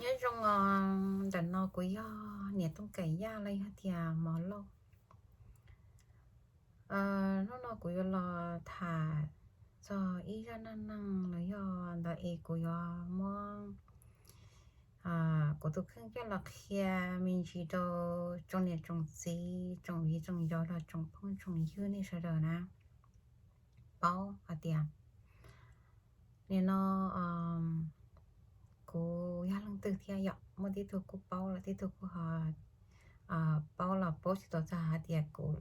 Nyob zoo os, ntawm no kuv yog Niam Tooj Kaim Yaj los yog tias Mos Lauj. Hnub no kuv yuav los tham txog ib zaj neej neeg los yog ntawd es kuv yuav muab kuv tus kheej coj los qhia me ntsis rau tsoom niam tsoom txiv, tsoom viv tsoom ncaus los tsoom phooj tsoom ywg nej sawv daws na paub hais tias nim no kuv yog leej twg thiab yom. Muaj tib tug kuj paub los tib tug kuj ho paub los paub tsis tau txog hais tias kuv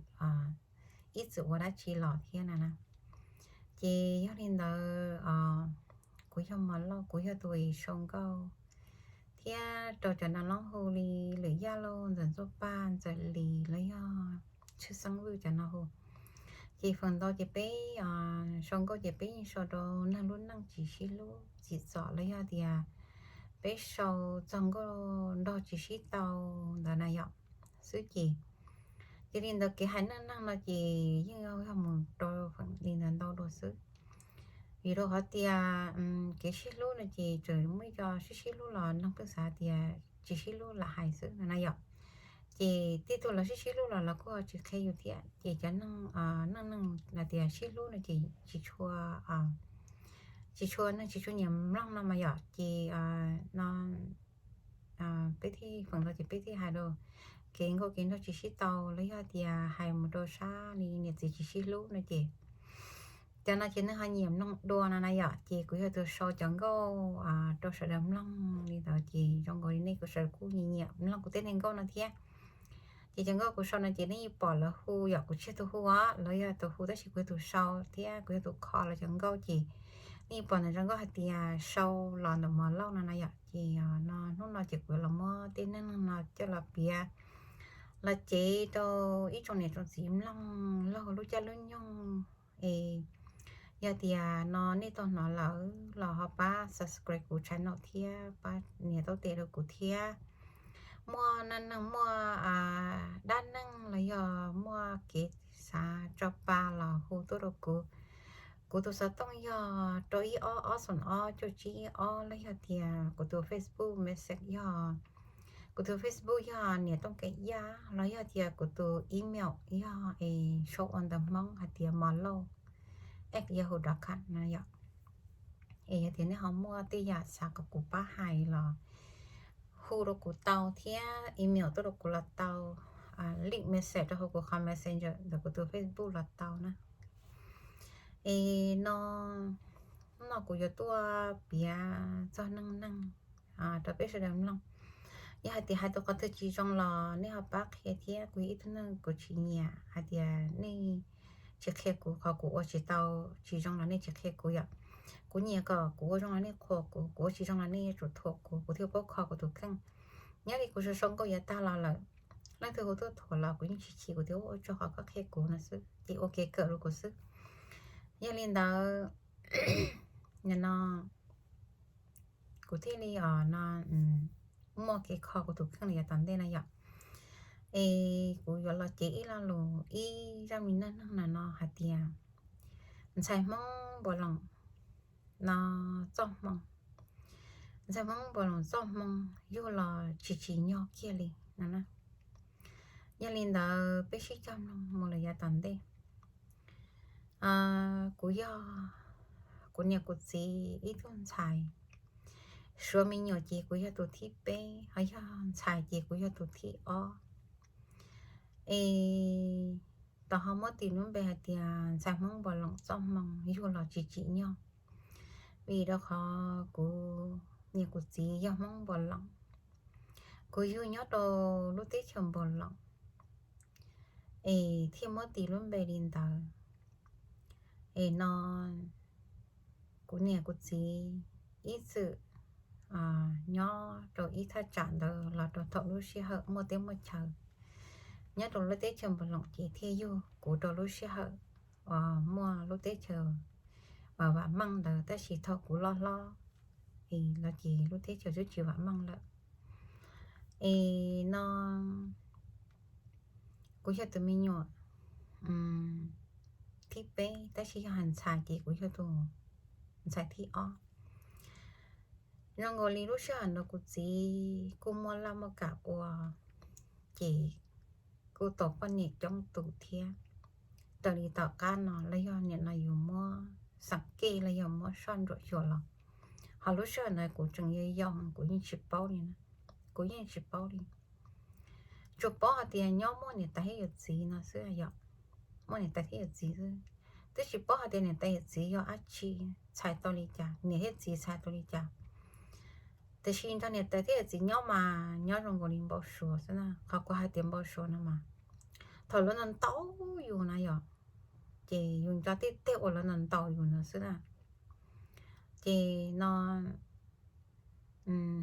ib txwm ua dab tsi los thiab na na. Ces yog li ntawd, kuv yog Mos Lauj, kuv yog tus sau nkauj thiab rau cov nas loob hu li Lwm Yaj Lauj, Ntxawm Ntxuaj Paj, Ntxawm Lis los yog Tshwj Xeeb Vwj cov no hu. Ces feem ntau ces peb sau nkauj ces peb yeej sau rau neeg lub neej tsis sib hlub txim txom los yog tias peb sau txog nkauj nrog tsis sib tau ntawd na yom xwb ces. Yog li ntawd kev hais neej neeg no ces yeej yog mus rau feem li ntawd ntau dua xwb. Vim rau qhov tias kev sib hlub no ces txawm muaj ib co sib sib hlub los neeg pheej xav tias tsis sib hlub lam hais xwb no na yom. Ces tej tug los sib sib hlub los los kuj ho tsis qhia yus thiab ces cov neej neeg hais tias sib hlub no ces tsis tshua, tsis tshua neeg tsis tshua nyiam mloog no mas yom. Ces no peb thiaj feem ntau ces peb thiaj hais rau kev nkauj kev nraug tsis sib tau los yog tias hais mus rau sab li niam txiv tsis sib hlub no ces cov no ces neeg ho nyiam mloog dua no na yom. Ces kuv yog tus sau cov nkauj rau sawv daws mloog li ntawd ces zoo nkaus li nej kuj sawv daws kuj nyiam nyiam mloog kuv tej neeg nkauj no thiab. Ces cov nkauj kuv sau no ces nej yeej pom lawv hu yom, kuv tsis yog tus hu os, lawv yog tus hu tab sis kuv yog tus sau thiab kuv yog tus kho lawv cov nkauj ces nej yeej pom ntawm zaj nkauj hais tias sau los ntawm Mos Lauj no na yom. Ces no hnub no ces kuv los muab tej neej neeg no coj los piav los cev rau ib tsoom niam tsoom txiv mloog laug lub caij lub nyoog es yog tias no nej tau hnov lawm los ho pab subscribe kuv channel thiab pab nias taub tes rau kuv thiab. Muaj neej neeg muaj dab neeg los yog muaj kev xav tso pa los hu tuaj rau kuv. Kuv tus xov tooj yog rau ib ob ob xoom ob cuaj tsib ob los yog tias kuv tus Facebook message yog, kuv tus Facebook yog Niam Tooj Kaim Yaj los yog tias kuv tus email yog es sau ua ntawv Hmoob hais tias Mos Lauj at yahoo dot com no yom. Es yog tias nej ho muaj tej yam xav kom kuv pab hais los hu rau kuv tau thiab email tuaj rau kuv los tau, link message rau hauv kuv qhov messenger ntawm kuv tus Facebook los tau na. Es no, hnub no kuv yuav tuaj piav txog neej neeg rau peb sawv daws mloog. Yog hais tias hais tau qhov twg tsis zoo los nej ho pab qhia thiab, kuv yog ib tug neeg kuv tsis nyiam hais tias nej tsis qhia kuv, qhov kuv ua tsis tau tsis zoo los nej tsis qhia kuv yom. Kuv nyiam kom kuv ua zoo los nej qhuas kuv, kuv ua tsis zoo los nej yuav tsum thuam kuv, kuv thiaj paub kho kuv tus kheej. Nyob li kuv sau sau nkauj yav tag los lawm, leej twg hu tuaj thuam los kuv yeej tsis chim, kuv tias ua tsaug qhov koj qhia kuv no xwb, ces ua kev kawm rau kuv xwb. Yog li ntawd, nim no kuv thiaj li os no muaj kev kho kuv tus kheej los yav tom ntej no yom. Es kuv yuav los cev ib lo lus ib zaj me neej neeg no no hais tias ntxhais Hmoob Npuas Loos no txoj hmoo, ntxhais Hmoob Npuas Loos txoj hmoo yug los tsis tsim nyog kiag li no na. Yog li ntawd peb sib cog mloog mus lawm yav tom ntej. Kuv yog kuv niam kuv txiv ib tug ntxhais, suav me nyuam ces kuv yog tus thib peb, ho yog ntxhais ces kuv yog tus thib ob. Es tau ho muab tis lub npe hais tias ntxhais Hmoob Npuas Loos txoj hmoo yug los tsis tsim nyog, vim rau qhov kuv niam kuv txiv yog Hmoob Npuas Loos, kuv yug nyob rau lub teb chaws Npuas Loos, es thiaj muab tis lub npe li ntawd. Es no kuv niam kuv txiv ib txwm nyob rau ib thaj tsam ntawd los rau thaum lub sij hawm muaj teb muaj chaw, nyob rau lub teb chaws Npuas Loos ces thiaj yug kuv rau lub sij hawm uas muaj lub teb chaws vam meej ntawd, tab sis thaum kuv loj hlob es los ces lub teb chaws twb tsis vam meej lawm. Es no kuv yog tus me nyuam thib peb, tab sis yog hais ntxhais ces kuv yog tus ntxhais thib ob. Zoo nkaus li lub sij hawm ntawd kuv txiv kuj muaj laj muaj kam ua, ces kuj tau poj niam coob tus thiab. Raws li tom qab no los yog nim no yus muab xeem kej los yog muab soj ntsuam xyuas los, ho lub sij hawm ntawd kuv tseem yau yau, kuv yeej tsis paub li na, kuv yeej tsis paub li. Tsuas paub hais tias nyob muaj niam tais thiab yawm txiv no xwb yom, muaj niam tais thiab yawm txiv xwb. Twb tsis paub hais tias niam tais yawm txiv yog dab tsi, txhais tau li cas, niam thiab txiv txhais tau li cas. Tiam sis nrog niam tais thiab yawm txiv nyob mas nyob zoo nkaus li npau suav xwb na. Qhov kuv hais tias npau suav no mas thaum lawv ntaus ntaus yus na yom, ces yus nco tej teg uas lawv ntaus ntaus yus no xwb na. Ces no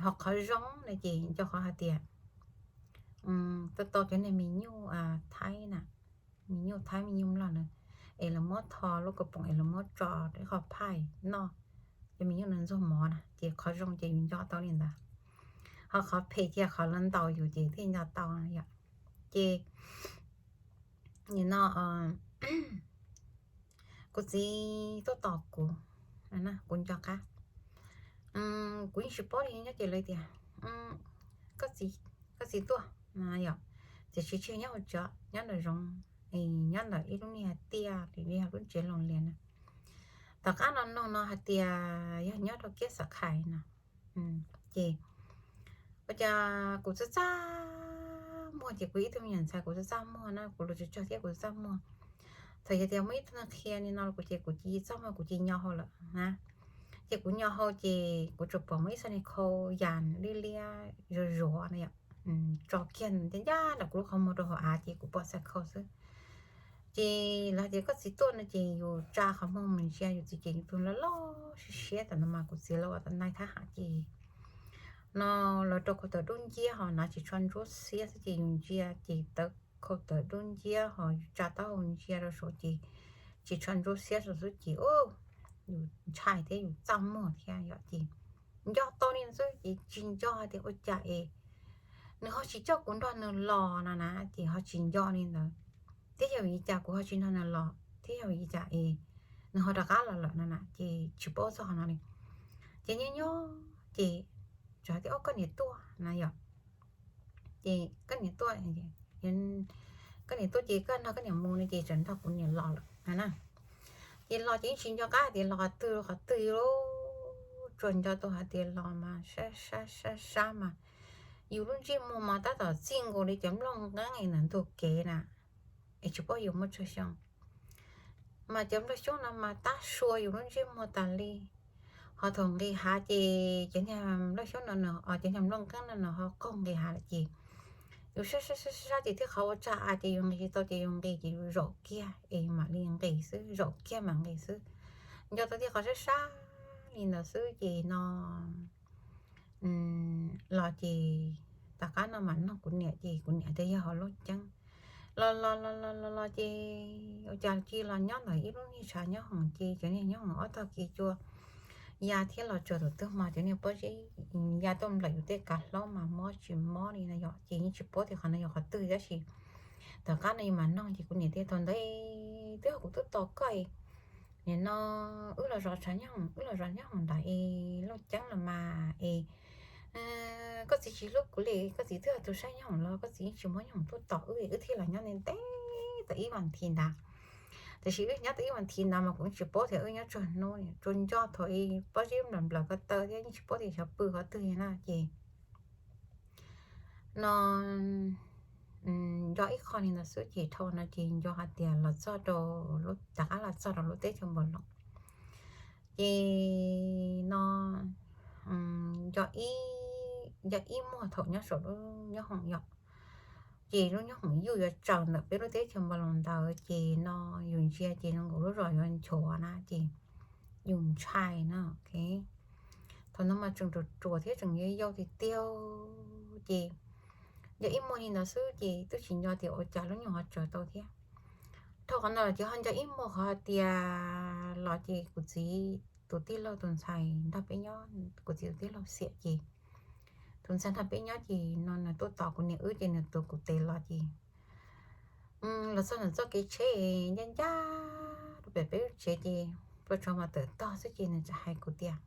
ho qhov zoo no ces nco qhov hais tias tau tau cov niag me nyuj Thaib na, me nyuj Thaib me nyuj Nplog na, es lawv muab tho lub kaus poom es lawv muab tso ib qho phaij noj, cov me nyuj no ntxuag mov na, ces qhov zoo ces yus nco tau li ntawd. Ho qhov phem ces qhov lawv ntaus yus ces thiaj nco tau yom. Ces nim no kuv txiv tuaj tos kuv, kuv nco qab, kuv yeej tsis paub li nyob ces lawv tias koj txiv tuaj no yom, tiam sis tsis nyob hauv tsev, nyob nram zoov, nyob ntawm ib lub niag tiaj li yog lub tsev loos lias na. Tom qab no nug no hais tias yog nyob rau kiab Xav Khais no. Ces ua cas kuv txaj txaj muag, ces kuv ib tug me nyuam ntxhais kuv txaj txaj muag na, kuv los tsis tsawg thiab kuv txaj txaj muag. Thaum yog tias muaj ib tug neeg qhia li no kuv ces kuv cia li txaj muag, kuv cia li nyo hau lawm na. Ces kuv nyo hau ces kuv tsuas pom muaj ib txoj niag khau yas liab liab zuav zuav na yom, tso kiag ncaj ncaj nram kuv lub qhov muag rau hauv av ces kuv pom txhais khau xwb. Ces lawv hais tias koj txiv tuaj no ces yus tsa qhov muag mus ntsia yus txiv ces yus tus loj loj siab siab tam no mas kuv txiv los ua tau nai thab ham ces no lawv rau khau tawm dub nciab ho hnav tsis tshua ntsuab xiab xwb ces yus ntsia ces tawm khau tawm dub nciab ho yus tsa taub hau ntsia rau saud ces tsis tshua ntsuab xiab saud xwb ces yus ntshai thiab yus txaj muag thiab yom ces nco tau li xwb ces tsis nco hais tias ua cas es nws ho tsis coj kuv nrog nws los no na ces ho tsis nco li ntawd. Thiab yog vim li cas kuv ho tsis nrog nws los thiab yog vim li cas es nws ho rov qab los lawm no na ces tsis paub txog qhov no li. Ces nyob nyob ces txawm hais tias o koj niam tuaj na yom, ces koj niam tuaj, koj niam tuaj ces koj nrog koj niam mus no ces txawm nrog kuv niam los lawm na. Ces los ces yeej tsis nco qab hais tias los qhov twg qhov twg li, tsuas nco tau hais tias los mas sab sab sab sab mas yus lub ntsej muag mas tab tom txij nkaus li cov nplooj nqeeb ntawm ntug kev na, es tsis paub yus muaj tsawg xyoo mas cov nplooj xyoob no mas tab sua yus lub ntsej muag tas li. Ho thaum nqis hav ces cov niag nplooj xyoob no, cov niag nplooj nqeeb no nws ho qaug nqis hav lawm ces yus sab sab sab sab ces thiab qhov ua tsa av ces yus nqis tsis tau ces yus nqis ces yus zaum kiag es mam li nqis xwb, zaum kiag mam nqis xwb. Nco tau thiab qhov sab sab li ntawd xwb ces no los ces tom qab no mam nug kuv niam ces kuv niam tias yog hauv Looj Ceeb. Los los los los los los ces ua cas cia los nyob ntawm ib lub niag tshav nyob hoom ces cov niag nyob hoom ob tog kev cua ya thiab los tsuas tus twg mas cov niag pob zeb ya tuaj nplawm yus tej kav hlaub mas mob tsis mob li no yom ces yeej tsis paub tias qhov no yog qhov twg tab sis tom qab no yus mam nug ces kuv niam tias thaum ntawd twb yog kuv twb tos koj es nim no wb los zov tshav nyob hoom, wb los zov nyob hoom ntawd es Looj Ceeb los mas es koj txiv tsis hlub kuv li, koj txiv twb yog tus saib nyob hoom los koj txiv yeej tsis muab nyob hoom tuaj tos wb, wb thiaj los nyob ntev ntev tau ib vas thiv ntawd. Tiam sis wb nyob tau ib vas thiv ntawd mas kuv yeej tsis paub tias wb nyob txog hnub, tsuas nco thaum pob zeb nplawm nplawm ko taw thiab yeej tsis paub tias xyov pw qhov twg na ces no nco ib qho li ntawd xwb ces dhau no ces nco hais tias los txog rau, rov qab los txog rau lub teb chaws Npaus Loos ces no nco ib muag thaum nyob saum lub nyob hoom yom. Ces lub nyob hoom yuj yuav tsaws ntawm peb lub teb chaws Npaus Loos ntawd ces no yus ntsia ces zoo nkaus lub zos yuav nchuav na ces yus ntshai na. Thaum no mas tseem ruam ruam thiab tseem yau yau tiag tiag ces nco ib muag li ntawd xwb ces twb tsis nco tias ua cas lub nyoog ho tsaws tau thiab. Dhau qhov no los ces ho nco ib muag qhov hais tias los ces kuv txiv tus tij laug tus ntxhais nrog peb nyob, kuv txiv tus tij laug xiam ces tus ntxhais nrog peb nyob ces no nws tuaj tos kuv niam wb ces nws tuav kuv tes los ces los txog ntawm txoj kev tsheb ncaj ncaj rau pem peb lub tsev ces plua tsov mas tawm tog xwb ces nws txawm hais kuv tias,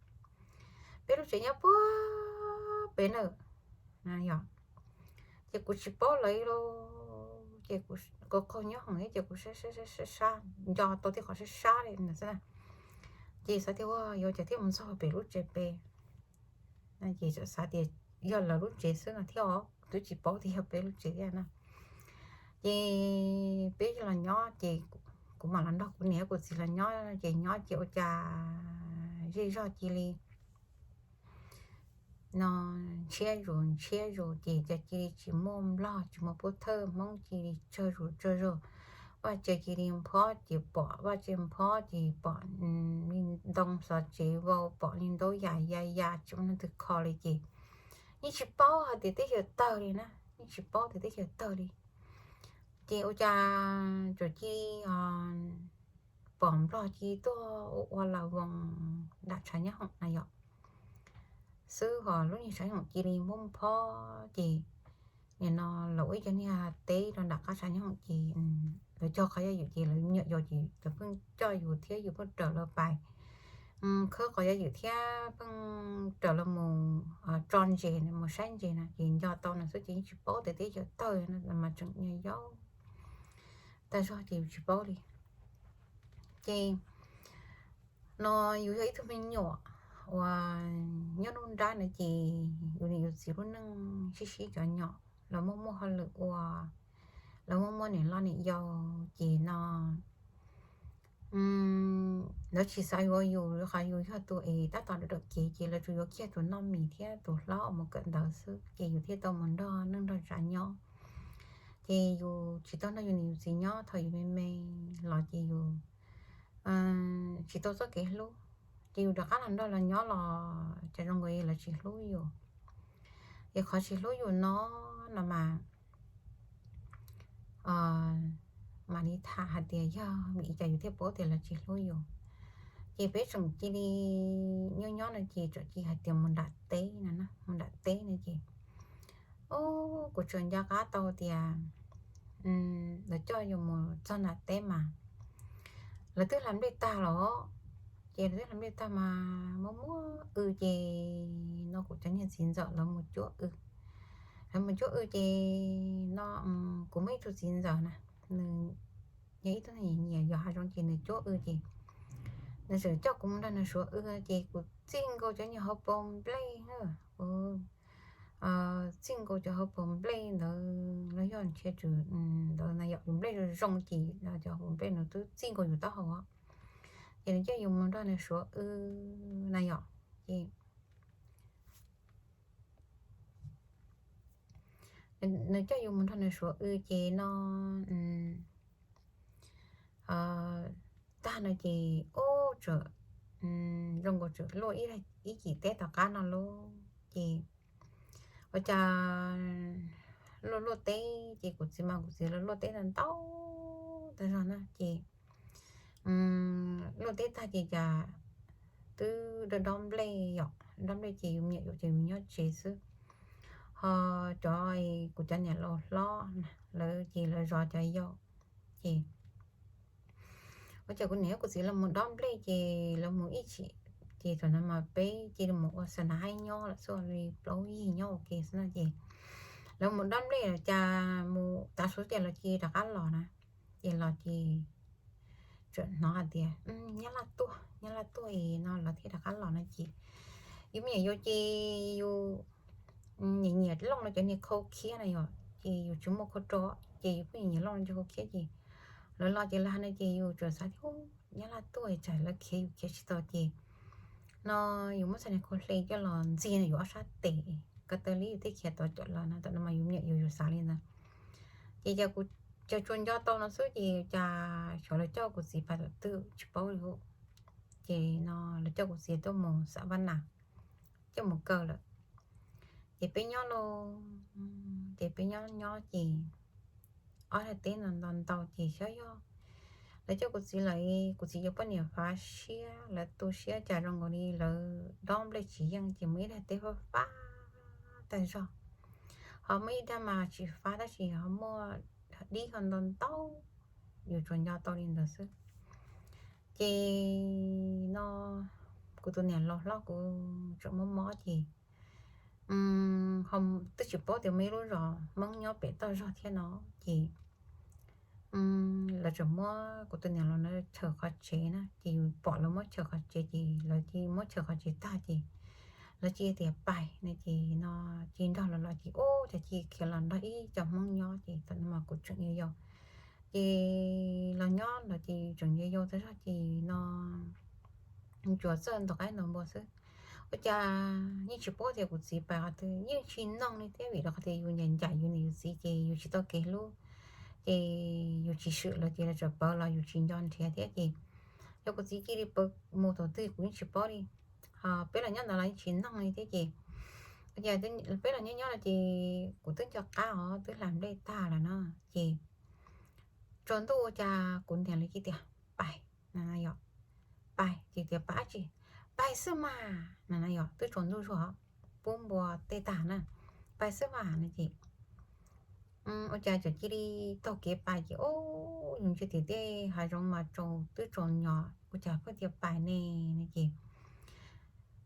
peb lub tsev nyob puag pem na. Yog, ces kuv tsis paub lawv li, ces kuv qaug nyob hoom thiab ces kuv sab sab sab sab nco tau tej qhov sab sab li na xwb na. Ces xav tias ua yuav cas thiaj mus txog pem lub tsev pem, ces xav tias yog lawv lub tsev xwb no thiab os, twb tsis paub tias yog peb lub tsev thiab na. Ces peb los nyob ces kuv mam los nrog kuv niam kuv txiv los nyob, ces nyob ces ua cas zej zog cia li no ntshiab zus ntshiab zus, ces cas cia li tsis muaj nplog tsis muaj pub thawj, Hmoob cia li tsawg zus tsawg zog, vaj tse cia li nphob ces pom, vaj tse nphob ces pom li ntoo xov tsev vau, pom li ntaub yam ya ya tsis muaj leej twg kho li ces yeej tsis paub hais tias teb chaws tawg li na, yeej tsis paub tias teb chaws tawg li. Ces ua cas tsuas cia li pom nplog cia li tuaj ua ua las voos nram tshav nyob hoom na yom. Xwb ho lub niag tshav nyob hoom cia li nphob nphob ces nim no lawv ua ib co niag teb rau nram qab tshav nyob hoom ces lawv cog qhov yaj ywm ces lawv me nyuam yaus ces lawv pheej coj yus thiab yus pheej raws lawv pais khawb qhov yaj ywm thiab pheej raws lawv mus tso ntses mus saib ntses na, ces nco tau no xwb ces yeej tsis paub tias teb chaws tawg no mas tseem nyuam yaus tag zog ces yus tsis paub li. Ces no yus yog ib tug me nyuam uas nyob nruab nrab na ces yus niam yus txiv lub neej sib sib cov nyom, lawv muaj muaj hauj lwm ua, lawv muaj muaj niam loj niam yau, ces no lawv tsis xav yuav yus, qhov yus yog tus es tab tom dawm dawm kev ces lawv tsuas yuav kiag tus noj mis thiab tus hlob mus kawm ntawv xwb, ces yus thiaj tau mus nrog neej nrog tsav nyob. Ces yus tsis tau nrog yus niam yus txiv nyob thaum yus me me los ces yus tsis tau txoj kev hlub, ces yus rov qab los nrog lawv nyob los cas zoo nkaus li lawv tsis hlub yus. Ces qhov tsis hlub yus no, no mas mam li tham hais tias yog vim li cas yus thiaj paub tias lawv tsis hlub yus. Ces peb tseem cia li nyob nyob no ces tseem cia hais tias mus nram teb no, mus nram teb no ces kuv tseem nco qab tau tias lawv coj yus mus txog nram teb mas lawv twb hlais nplej tag los, ces lawv twb hlais nplej tag mas muaj muab w ces no kuv cov niag txiv ntxawm lawv mus cuab w. Lawv mus cuab w ces no kuv muaj ib tug txiv ntxawm na, nws yog ib tug nyiam yos hav zoov ces nws cuab w ces nws txawm coj kuv mus nrog nws suav w ces kuv txij nkaus cov niag hauv paus nplej, txij nkaus cov hauv paus nplej ntawd los yog ntshe tseem ntawd na yom, yus nplej zoo zoo ces cov hauv paus nplej nws twb txij nkaus yus taub hau os. Ces nws coj yus mus nrog nws suav w na yom, ces nws coj yus mus nrog nws suav w ces no tag no ces ub txawm zoo nkaus txawm luaj ib cim teb tom qab no lauj, ces ua cas luaj luaj teb ces kuv txiv mas kuv txiv lawv luaj teb ntau ntau tag zog na ces luaj teb tag ces cas twb dob dob nplej yom, dob nplej ces yus me nyuam yaus ces yus nyob tsev xwb. Ho cov kuv cov niam laus hlob lawv ces lawv zov cov yau ces ua cas kuv niam thiab kuv txiv lawv mus dob nplej ces lawv mus ib chim ces thaum no mas peb cia li mus ua xa nas haib nyob lawm xwb, li plaub yig nyob ua ke xwb no ces lawv mus dob nplej los cas mus tav su ces lawv cia li rov qab los na. Ces los ces txawm hnov hais tias nyab laj tuaj, nyab laj tuaj es no lawv thiaj rov qab los no ces yus me nyuam yaus ces yus nyiam nyiam looj no cov niag khau khiab na yom, ces yus tsis muaj khau rau ces yus pheej nyiam nyiam looj no cov khau khiab ces lawv los ces lawv hais no ces yus txawm xav tias nyab laj tuaj tsam lawv khiav yus khiav tsis tau ces no yus muab txhais niag khau hle coj los ntxig yus ob sab tes, ko taw li yus thiaj khiav tau cov lawv no, tam no mas yus me nyuam yaus yus xav li ntawd. Ces cas kuv cas tsuas nco tau no xwb ces cas xyov lawv coj kuv txiv pais tom twg tsis paub li. Ces no lawv coj kuv txiv tuaj mus xam vaj nas, coj mus kaw lawm. Ces peb nyob lauj, ces peb nyob nyob ces ob daig teb no ntau ntau ces xyov yog lawv coj kuv txiv lawm, kuv txiv cov poj niam fav siab, lawv tu siab cas zoo nkaus li lawv dob nplej tsis yeej ces muaj ib daig teb fab fab tag zog, ho muaj ib daig mas tsis fab tab sis ho muaj dib ho ntau ntau, yus tsuas nco tau li ntawd xwb. Ces no kuv Kuv tus niam laus hlob kuv tseem mob mob ces twb tsis paub tias muaj ib lub zos Hmoob nyob pem toj zog thiab no ces lawv tseem muab kuv tus niam laus na chaws qhov tsev na, ces yus pom lawv muab chaws qhov tsev ces lawv cia muab chaws qhov tsev tag ces lawv cia tias pais no ces no cia nrog lawv los ces ub, cas cia khiav los nrog ib co Hmoob nyob ces thaum no mas kuv tseem yau yau ces los nyob los ces tseem yau yau tag zog ces no tsuas txawj ntaus qaib ntaus npua xwb. Ua cas yeej tsis paub tias kuv txiv pais qhov twg, yeej tsis noog li thiab vim rau qhov tias yus ncaim ncaim yus niam yus txiv ces yus tsis tau kev hlub ces yus tsis swm lawv ces lawv txawm pawv los yus tsis nco nrhiav thiab ces yog kuv txiv cia li pawv mus thaum twg kuv yeej tsis paub li. Ho peb los nyob ntawd los yeej tsis noog li thiab ces ua cas peb los nyob nyob no ces kuv twb nco qab os, twb hla nplej tag lawm no ces tsaus ntuj ua cas kuv niam lawv cia tias pais, pais ces tias pais dab tsi, pais xwb mas no yom, twb tsaus ntuj zuag pub npua tej tag na, pais xwb mas no ces ua cas txawm cia li taug kev pais ces ub, yus ntsia tim tej hav zoov mas tsaus, twb tsaus nyos ua cas pheej tias pais ne no ces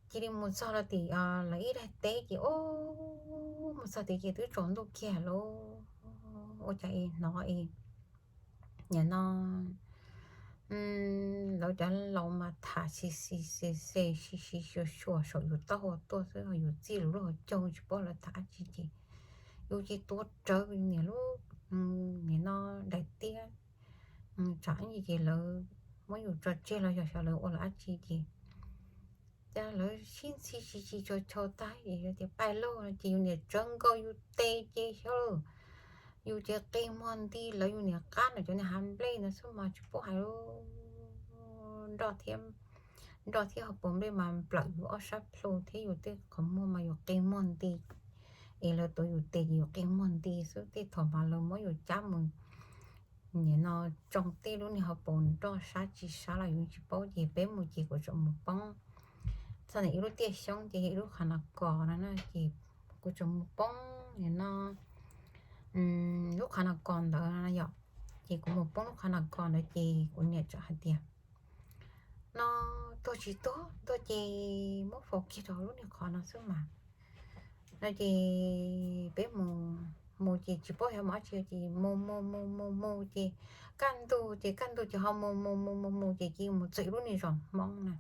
cia li mus txog lawv tim lawv ib daim teb ces ub, mus txog tid ces twb tsaus ntuj kiag lauj. Ua cas es hnov es nim no lawv cov laus mas tham xis xis xis xis xis xyuas xyuas saum yus taub hau tuaj xwb, yus txij lus lub hauv caug tsis paub lawv tham dab tsi ces yus cia li tuav rawv niam lub, nim no daim tiab tsam ib ntsis ces lawv muab yus tso tseg los yog xyov lawv ua lawv dab tsi ces cas lawv sib ntxhi tsis tsis tshau tshau tag es tias pais lauj no ces yus niam tsawv nkaus yus tes ces xyov lawm, yus ces qi muag nti lawv yus niam qab ntawm cov niag hav nplej ntawd xwb mas tsis paub hais lub nroj thiab, nroj thiab hauv paus nplej mas nplawm yus ob sab plhu thiab yus tej qhov muag mas yus qi muag nti es lawv tuav yus tes ces yus qi muag nti xwb. Tej thaum mas lawv muab yus cab mus nim no tsoo tej lub niag hauv paus nroj sab tsis sab los yus tsis paub ces peb mus ces kuv tseem mus poob txog ntawm ib lub tiaj xyoob ces yog ib lub qhov no kos no na ces kuv tseem mus poob nim no lub qhov no kos ntawd no yom. Ces kuv mus poob lub qhov no kos ntawd ces kuv niam txawm hais tias no tuag tsis tuag tuag ces muab faus kiag rau lub niag qhov no xwb mas no ces peb mus, mus ces tsis paub xyov mus dab tsi ces mus mus mus mus mus ces kaj ntug ces kaj ntug ces ho mus mus mus mus mus ces cia mus txog ib lub niag zos Hmoob na.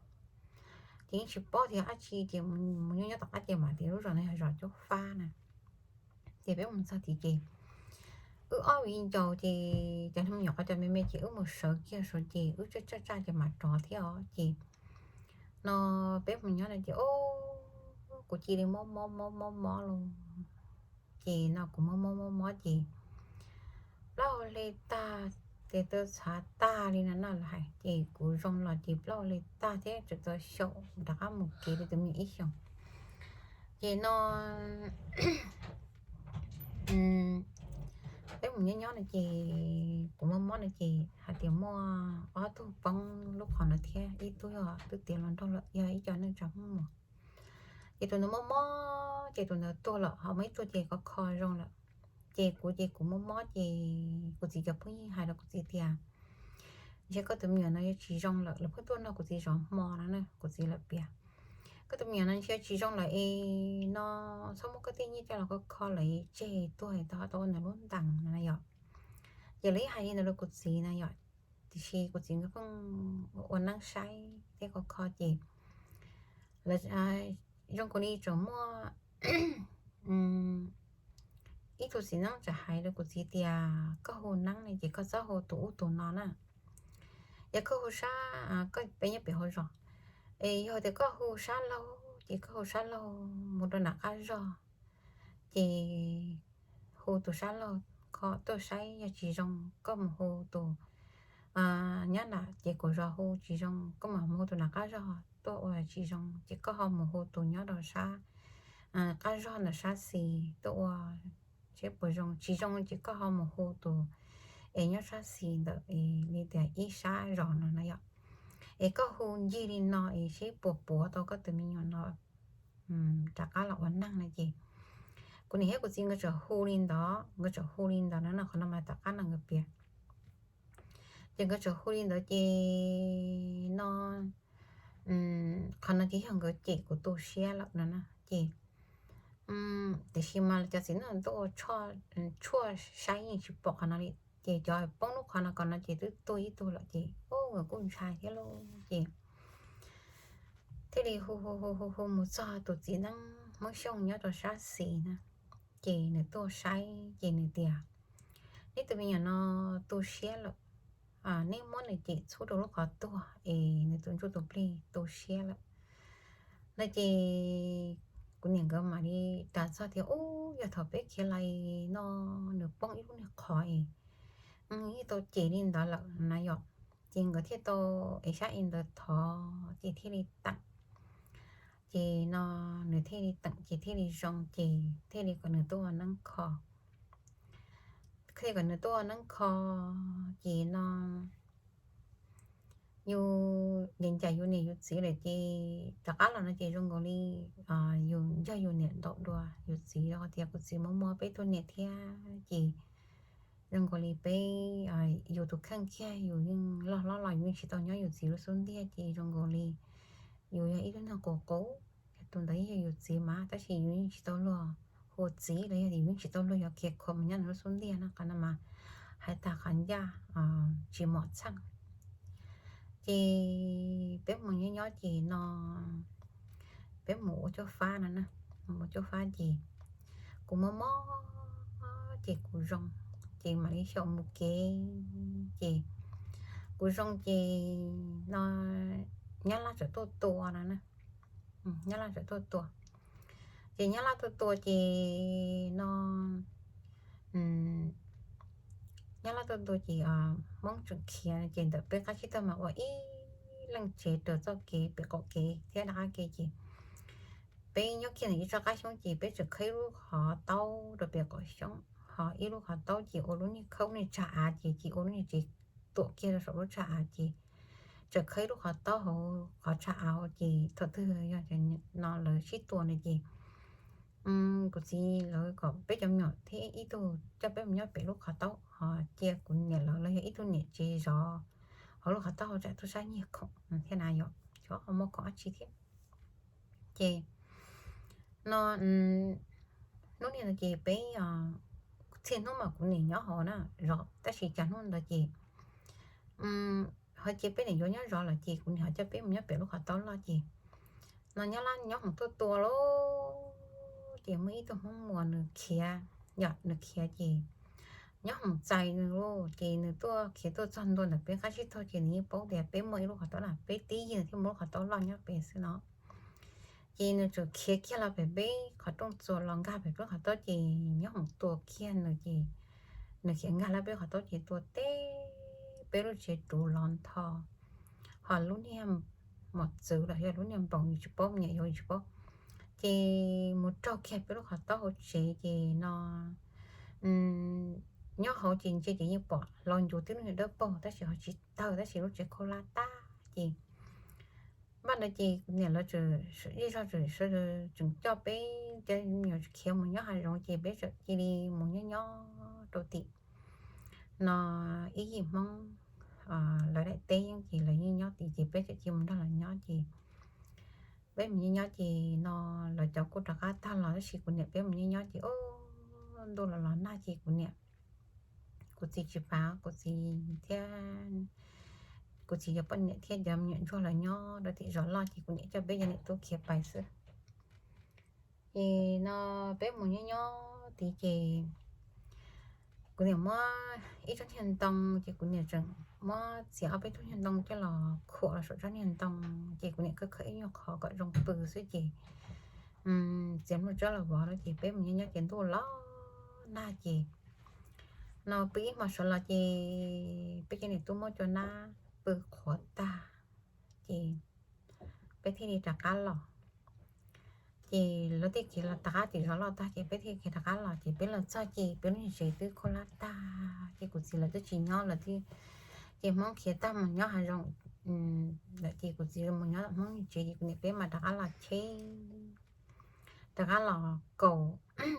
Ces yeej tsis paub tias dab tsi ces mus nyob nyob tom qab ces mam tias lub zos no yog zos Caub Fab na. Ces peb mus txog tid ces wb ob viv ncaus ces cov me nyuam qhov cov me me ces wb mus sawv kiag saud ces wb tsaj tsaj tsaj ces mam rov thiab os ces no peb mus nyob no ces o kuv cia li mob mob mob mob mob los ces no kuv mob mob mob mob ces plaub hau hle tag, tes taw txhav tag li no na lawv hais ces kuv zoo los ces plaub hau hle tag thiab tseem tau xyaum rov qab mus kev li tus me nyuam ib xyoos. Ces no peb mus nyob nyob no ces kuv mob mob no ces hais tias muaj ob tug poob lub qhov no thiab ib tug yog twb tiav hluas nraug lawm yog ib co neej tsa Hmoob Muas. Ces tus ntawd mob mob ces tus ntawd tuag lawm ho muaj ib tug ces kho kho zoo lawm. Ces kuv ces kuv mob mob ces kuv txiv cov phooj ywg hais rau kuv txiv tias ntshe koj tus me nyuam no yuav tsis zoo lawm, lawv pheej tuaj nrog kuv txiv zov hmo no na, kuv txiv lawv piav koj tus me nyuam no ntshe tsis zoo lawm es no txhob muab koj tej nyiaj coj los kho kho lawm tseg tuag tau ho tau ua nws lub ntees no na yom. Ces lawv yeej hais li ntawd rau kuv txiv na yom, tiam sis kuv txiv nkawd pheej ua neeb saib thiab kho kho ces lawv zoo kuv li tseem muaj ib tug txiv neeb txawm hais rau kuv txiv tias koj hu neeb ne ces koj txhob hu tus ub tus no na. Yog koj hu sab, koj peb nyob pem hauv zos, es yog tias koj hu sab laug ces koj hu sab laug mus rau nram qab zog, ces hu tus sab laug kho tuaj saib yog tsis zoo koj mus hu tus nyob nram ces kuv zos hu tsis zoo koj mam mus hu tus nram qab zog tuaj ua tsis zoo ces koj ho mus hu tus nyob rau sab qab zog ntawm sab xis tuaj ua seb puas zoo, tsis zoo ces koj ho mus hu tus es nyob sab xis ntawm li tias ib sab zos no na yom. Es koj hu ncig li no es seb puas puav tau koj tus me nyuam no rov qab los ua neeg no ces kuv niam thiab kuv txiv nkawd txawm hu li ntawd, nkawd txawm hu li ntawd no no qhov no mas tom qab no nkawd piav. Ces nkawd txawm hu li ntawd ces no qhov no ces yog nkawd cem kuv tu siab lawm no na ces, tiam sis mas cov txiv neej tuaj tshuaj saib yeej tsis pom qhov no li, ces cov poob lub qhov no kom no ces twb tuag ib tug lawm ces nkawd kuj ntshai thiab lauj ces thiaj li hu hu hu hu hu mus txog tus txiv neej Hmoob Xyooj nyob rau sab xis na, ces nws tuaj saib ces nws tias, neb tus me nyuam no tu siab lawm, neb muab nws cem txhub rau lub qhov tuag es nws tus ntsuj tus plig tu siab lawm no ces kuv niam nkawd mam li ras txog tias, ub, yog thaum peb khiav los no nws poob ib lub niag qhov es yeej tau cem li ntawd lawm na yom. Ces nkawd thiaj tau ev sab ntawd thov ces thiaj li teem, ces no nws thiaj li teem ces thiaj li zoo ces thiaj li kom nws tuaj ua neeb kho, thiaj kom nws tuaj ua neeb kho ces no yus ncaim yus niam yus txiv lawm ces rov qab los no ces zoo nkaus li yus nrog yus niam ntaus dua yus txiv, tias kuv txiv muaj muaj peb tug niam thiab ces zoo nkaus li peb, yus tus kheej kiag yus yeej loj hlob los yus yeej tsis tau nyob yus txiv lub xub ntiag ces zoo nkaus li yus yog ib tug neeg quas qub, tus ntawd yog yus txiv mas tab sis yus yeej tsis tau luag hu txiv los yog yus yeej tsis tau luag yuav khiav khuav mus nyob nws lub xub ntiag no, qhov no mas hais tag qhov ncaj tsis mom txheej. Ces peb mus nyob nyob ces no peb mus ua cuab fab no na, mus ua cuab fab ces kuv mob mob ces kuv zoo, ces mam li xyaum mus kev ces kuv zoo ces no Nyab Laj txawm tuaj tua no na, Nyab Laj txawm tuaj tua. Ces Nyab Laj tuaj tua ces no Nyab Laj tuaj tua ces Hmoob tseem khiav ces ntawm peb qab tsib taug mas ua ib leej tsev raws txoj kev pem qaum kev thiab rov qab kev ces peb nyob kiag ntawm ib tsob qab xyoob ces peb tseem khawb ib lub qhov taub rau pem qaum xyoob, ho ib lub qhov taub ces ua lub niag khawb niag tsag av ces cia ua lub niag tsev tuam kiag rau saum lub tsag av ces tseem khawb ib lub qhov taub hauv qhov tsag av ces thaum twg yog no lawv sib tua no ces kuv txiv lawv kom peb cov me nyuam thiab ib tug coj peb mus nyob pem lub qhov taub, ho cia kuv niam lawv los yog ib tug niam tsev zov hauv lub qhov taub hauv tsam tub sab nyiag khoom thiab na yom, xyov ho muaj khoom dab tsi thiab. Ces no hnub niaj no ces peb txhia hnub mas kuv niam nyob hauv na zov, tab sis cas hnub ntawd ces ho cia peb niam yuav nyob zov lawm ces kuv niam ho coj peb mus nyob pem lub qhov taub loj ces no Nyab Laj nyob hoom tuaj tua lauj, ces muaj ib tug Hmoob Muas nws khiav, yom nws khiav ces nyob hoom txais nws lauj, ces nws tuaj khiav tuaj txog ntua ntawm peb qab tsib taug ces nws yeej paub tias peb muaj ib lub qhov taub na, peb tib yig nws thiaj muaj lub qhov taub loj nyob pem xwb no. Ces nws tseem khiav kiag los pem peb qhov rooj txuas los nkag pem peb qhov taub ces nyob hoom tua kiag nws ces nws khiav nkag lawm peb qhov taub ces tua teb peb lub tsev ruv los ntho, ho lub niag mos txwv los yog lub niag npaum yus tsis paub, me nyuam yaus tsis paub, ces mus raug kiag peb lub qhov taub hauv tsev ces no nyob hauv ces ntsia ces yeej pom hlau ncuv tib lub niag dawb paug tab sis ho tsis tawg tab sis lub tsev khaub hlab tag ces npaj ntawd ces kuv niam lawv tseem zej zog tseem coj peb cov me nyuam khiav mus nyob hav zoov ces peb txawm cia li mus nyob nyob rau tim no ib yim Hmoob lawv daim teb yeej ces lawv yeej nyob tid ces peb txawm cia mus nrog lawv nyob ces peb mus nyob nyob ces no lawv cov kuj rov qab tag los tab sis kuv niam peb mus nyob nyob ces ntuj los los nag ces kuv niam, kuv txiv tsis pav kuv txiv thiab, kuv txiv cov poj niam thiab cov me nyuam ntsuag lawv nyob rau tim zos loj ces kuv niam coj peb cov niam tub khiav pais xwb. Ces no peb mus nyob nyob tid ces kuv niam muab ib tsob niag ntoo ces kuv niam tseem muab txiav ob peb tug niag ntoo coj los khuam los saum tsob niag ntoo ces kuv niam khawb khawb ib nyuag qhov kom zoo pw xwb ces txiav nplooj tsawb los vov lawm ces peb mus nyob nyob ces ntuj los nag ces no pw ib hmo sawv los ces peb cov niam tub muab cua nab pw qhuav tag ces peb thiaj li rov qab los. Ces lawv thiaj khiav los rov qab tim zos loj tag ces peb thiaj khiav rov qab los ces peb los txog ces peb lub niag tsev twb khaub hlab tag ces kuv txiv lawv twb tsis nyob lawm thiab. Ces Hmoob khiav tag mus nyob hav zoov lawm ces kuv txiv mus nyob Hmoob niag tsev ces kuv niam peb mam rov qab los cheb, rov qab los kaus,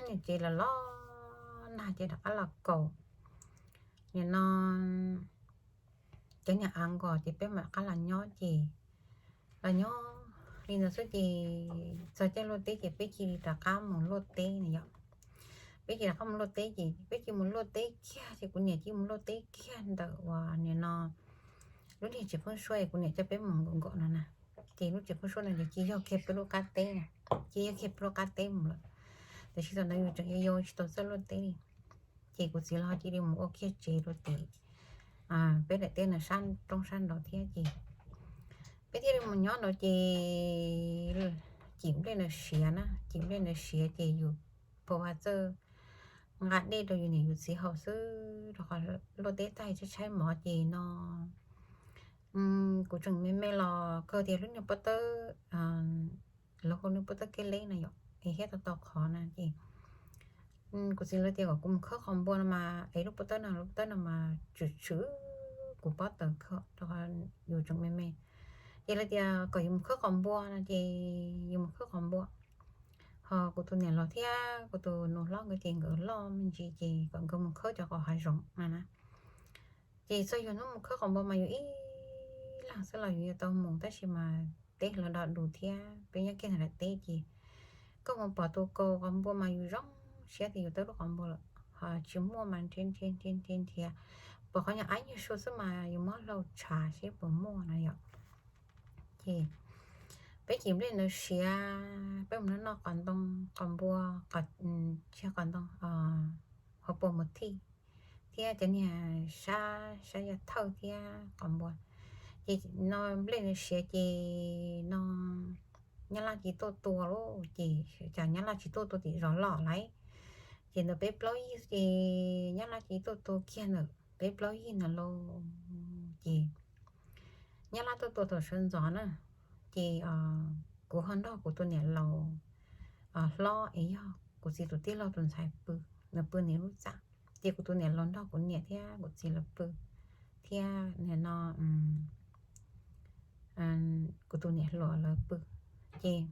niag tsev los los nag ces rov qab los kaus. Nim no cov niag av nkos ces peb mam rov qab los nyob ces los nyob li ntawd xwb ces txog caij luaj teb ces peb cia li rov qab mus luaj teb na yom. Peb cia li rov qab mus luaj teb ces peb cia li mus luaj teb kiag ces kuv niam cia li mus luaj teb kiag ntawm uas nim no lub niag tsev pheeb suab es kuv niam coj peb mus nkaum nkaum no na. Ces lub tsev pheeb suab no ces cia li yog kiag peb lub qab teb na, cia li yog kiag peb lub qab teb mus lawm. Tiam sis thaum ntawd yus tseem yau yau tsis tau txawj luaj teb li. Ces kuv txiv los cia li mus ua kiag tsev rau tim peb daim teb no sab roob sab nraud thiab ces peb thiaj li mus nyob nraud ces cim nplej ntawd siav na, cim nplej ntawd siav ces yus pab vaj txawj nqa dej rau yus niam yus txiv haus xwb, rau qhov luaj teb tag tshaib tshaib mov ces no kuv tseem me me los kawg tias lub niag pob tawb, lawv hu niag pob tawb keb leb na yom, es thiab tau tau qhov na ces kuv txiv lawv tias kom kuv mus khawb qos npua no mas es lub pob tawb no, lub pob tawb no mas tshwm tshwm kuv pob tawb kawg rau qhov yus tseem me me. Ces lawv tias kom yus mus khawb qos npua no ces yus mus khawb qos npua. Ho kuv tus niam laus thiab kuv tus nus hlob nkawd ces nkawd loj me ntsis ces kom nkawd mus khawb cov qos hav zoov no na. Ces txog yus hnub mus khawb qos npua mas yus ib leeg xwb los yus yuav tau mus tab sis mas teb lawv do dus thiab peb nyob kiag ntawm daim teb ces koj mus pom tus kaus qos npua mas yus zoo siab tias yus tau lub qos npua lawm, ho tsis muaj mas nrhiav nrhiav nrhiav nrhiav nrhiav, pom qhov nyuag ab nyuag su xwb mas yus muab hlau tshav seb puas muaj no yom. Ces peb cim nplej ntawd siav, peb mus noj noj qos ntoo, qos npua, tsis yog qos ntoo, hauv paus mus thij thiab cov niag sab sab yaj thawj thiab qos npua. Ces no nplej ntawd siav ces no nyab laj tsis tuaj tua lawm ces cas nyab laj tsis tuaj tua tim zos loj lawm. Ces ntawm peb plaub yig ces nyab laj tsis tuaj tua kiag ntawm peb plaub yig ntawd lauj. Ces nyab laj tuaj tua thaum sawv ntxov na, ces kuv ho nrog kuv tus niam laus hlob es yog kuv txiv tus tij laug tus ntxhais pw, nws pw nws lub txaj. Ces kuv tus niam laus nrog kuv niam thiab kuv txiv lawv pw, thiab nim no kuv tus niam hluas lawv pw. Ces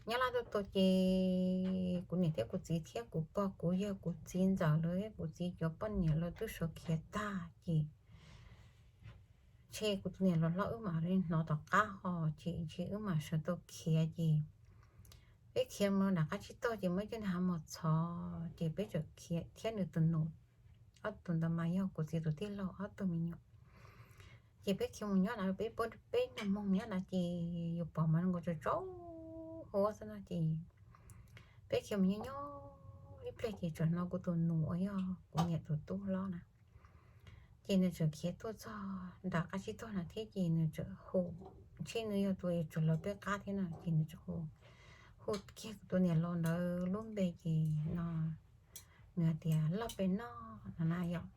nyab laj tuaj tua ces kuv niam thiab kuv txiv thiab kuv pog kuv yawg kuv txiv ntxawm lawv thiab kuv txiv cov poj niam lawv twb sawv khiav tag ces ntshe kuv tus niam laus hlob wb mam li hnov tom qab ho ces ntshe wb mam sawv tau khiav ces peb khiav mus nram qab tsib taug ces muaj ib co niag hav mos txhov ces peb txawm khiav thiab nws tus nus, ob tug ntawd mas yog kuv txiv tus tij laug ob tug me nyuam. Ces peb khiav mus nyob na, peb peb nag moog nyob na ces yus pom mas zoo nkaus tsaus tsaus huab xwb no ces peb khiav mus nyob nyob ib pliag ces txawm hnov kuv tus nus uas yog kuv niam tus tub hlob na, ces nws txawm khiav tuaj txog nram qab tsib taug na thiab ces nws txawm hu, ntshe nws yog tus uas tseem lawv peb qab thiab no ces nws txawm hu, hu kiag kuv tus niam laus ntawd lub npe ces no nws hais tias loj pes noj no na yom.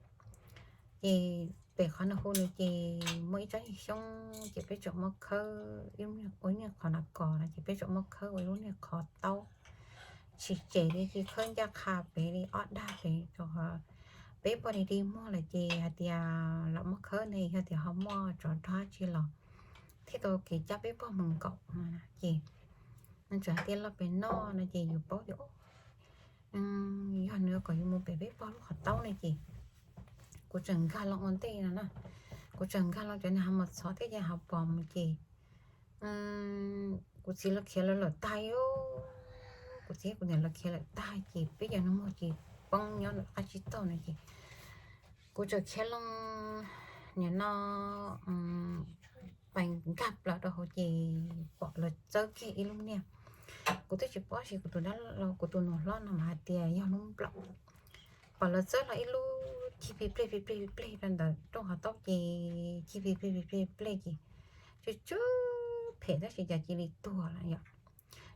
Ces pem qhov nws hu nws ces muaj ib tsob niag xyoob ces peb txawm muab khawb ua niag qhov na kos no ces peb txawm muab khawb ua ib lub niag qhov taub tsis tsem li, ces khawb ncaj qha pem li ob dag pem rau qhov peb poj niam dig muag lawm ces hais tias lam muab khawb ne yog tias ho muaj tsov rog dab tsi los thiaj tau kev cab peb pog mus nkaum no ces nws txawm hais tias loj pes noj no ces yus paub tias yog nws kom yus mus pem peb pog lub qhov taub no ces kuv txawm nkag loo ua ntej no na, kuv txawm nkag loo cov niag hav mos txhov thiab cov hav pos mus ces kuv txiv lawv khiav lawv lawm tag, kuv txiv kuv niam lawv khiav lawm tag ces peb cov nus muag ces poob nyob ntawm qab tsib taug no ces kuv txawm khiav loo nim no pais nkag plaws rau hauv ces pom lawv txawb kiag ib lub niag, kuv twb tsis paub sis kuv tus dab laug kuv tus nus hlob no mas hais tias yog lub nplaum, pom lawv txawb los ib lub cig plig pleg plig pleg plig pleg rau ntawm rooj qhov taub ces cig plig pleg plig pleg pleg ces tsw tsw phem tab sis cas cia li tuag lawm yom.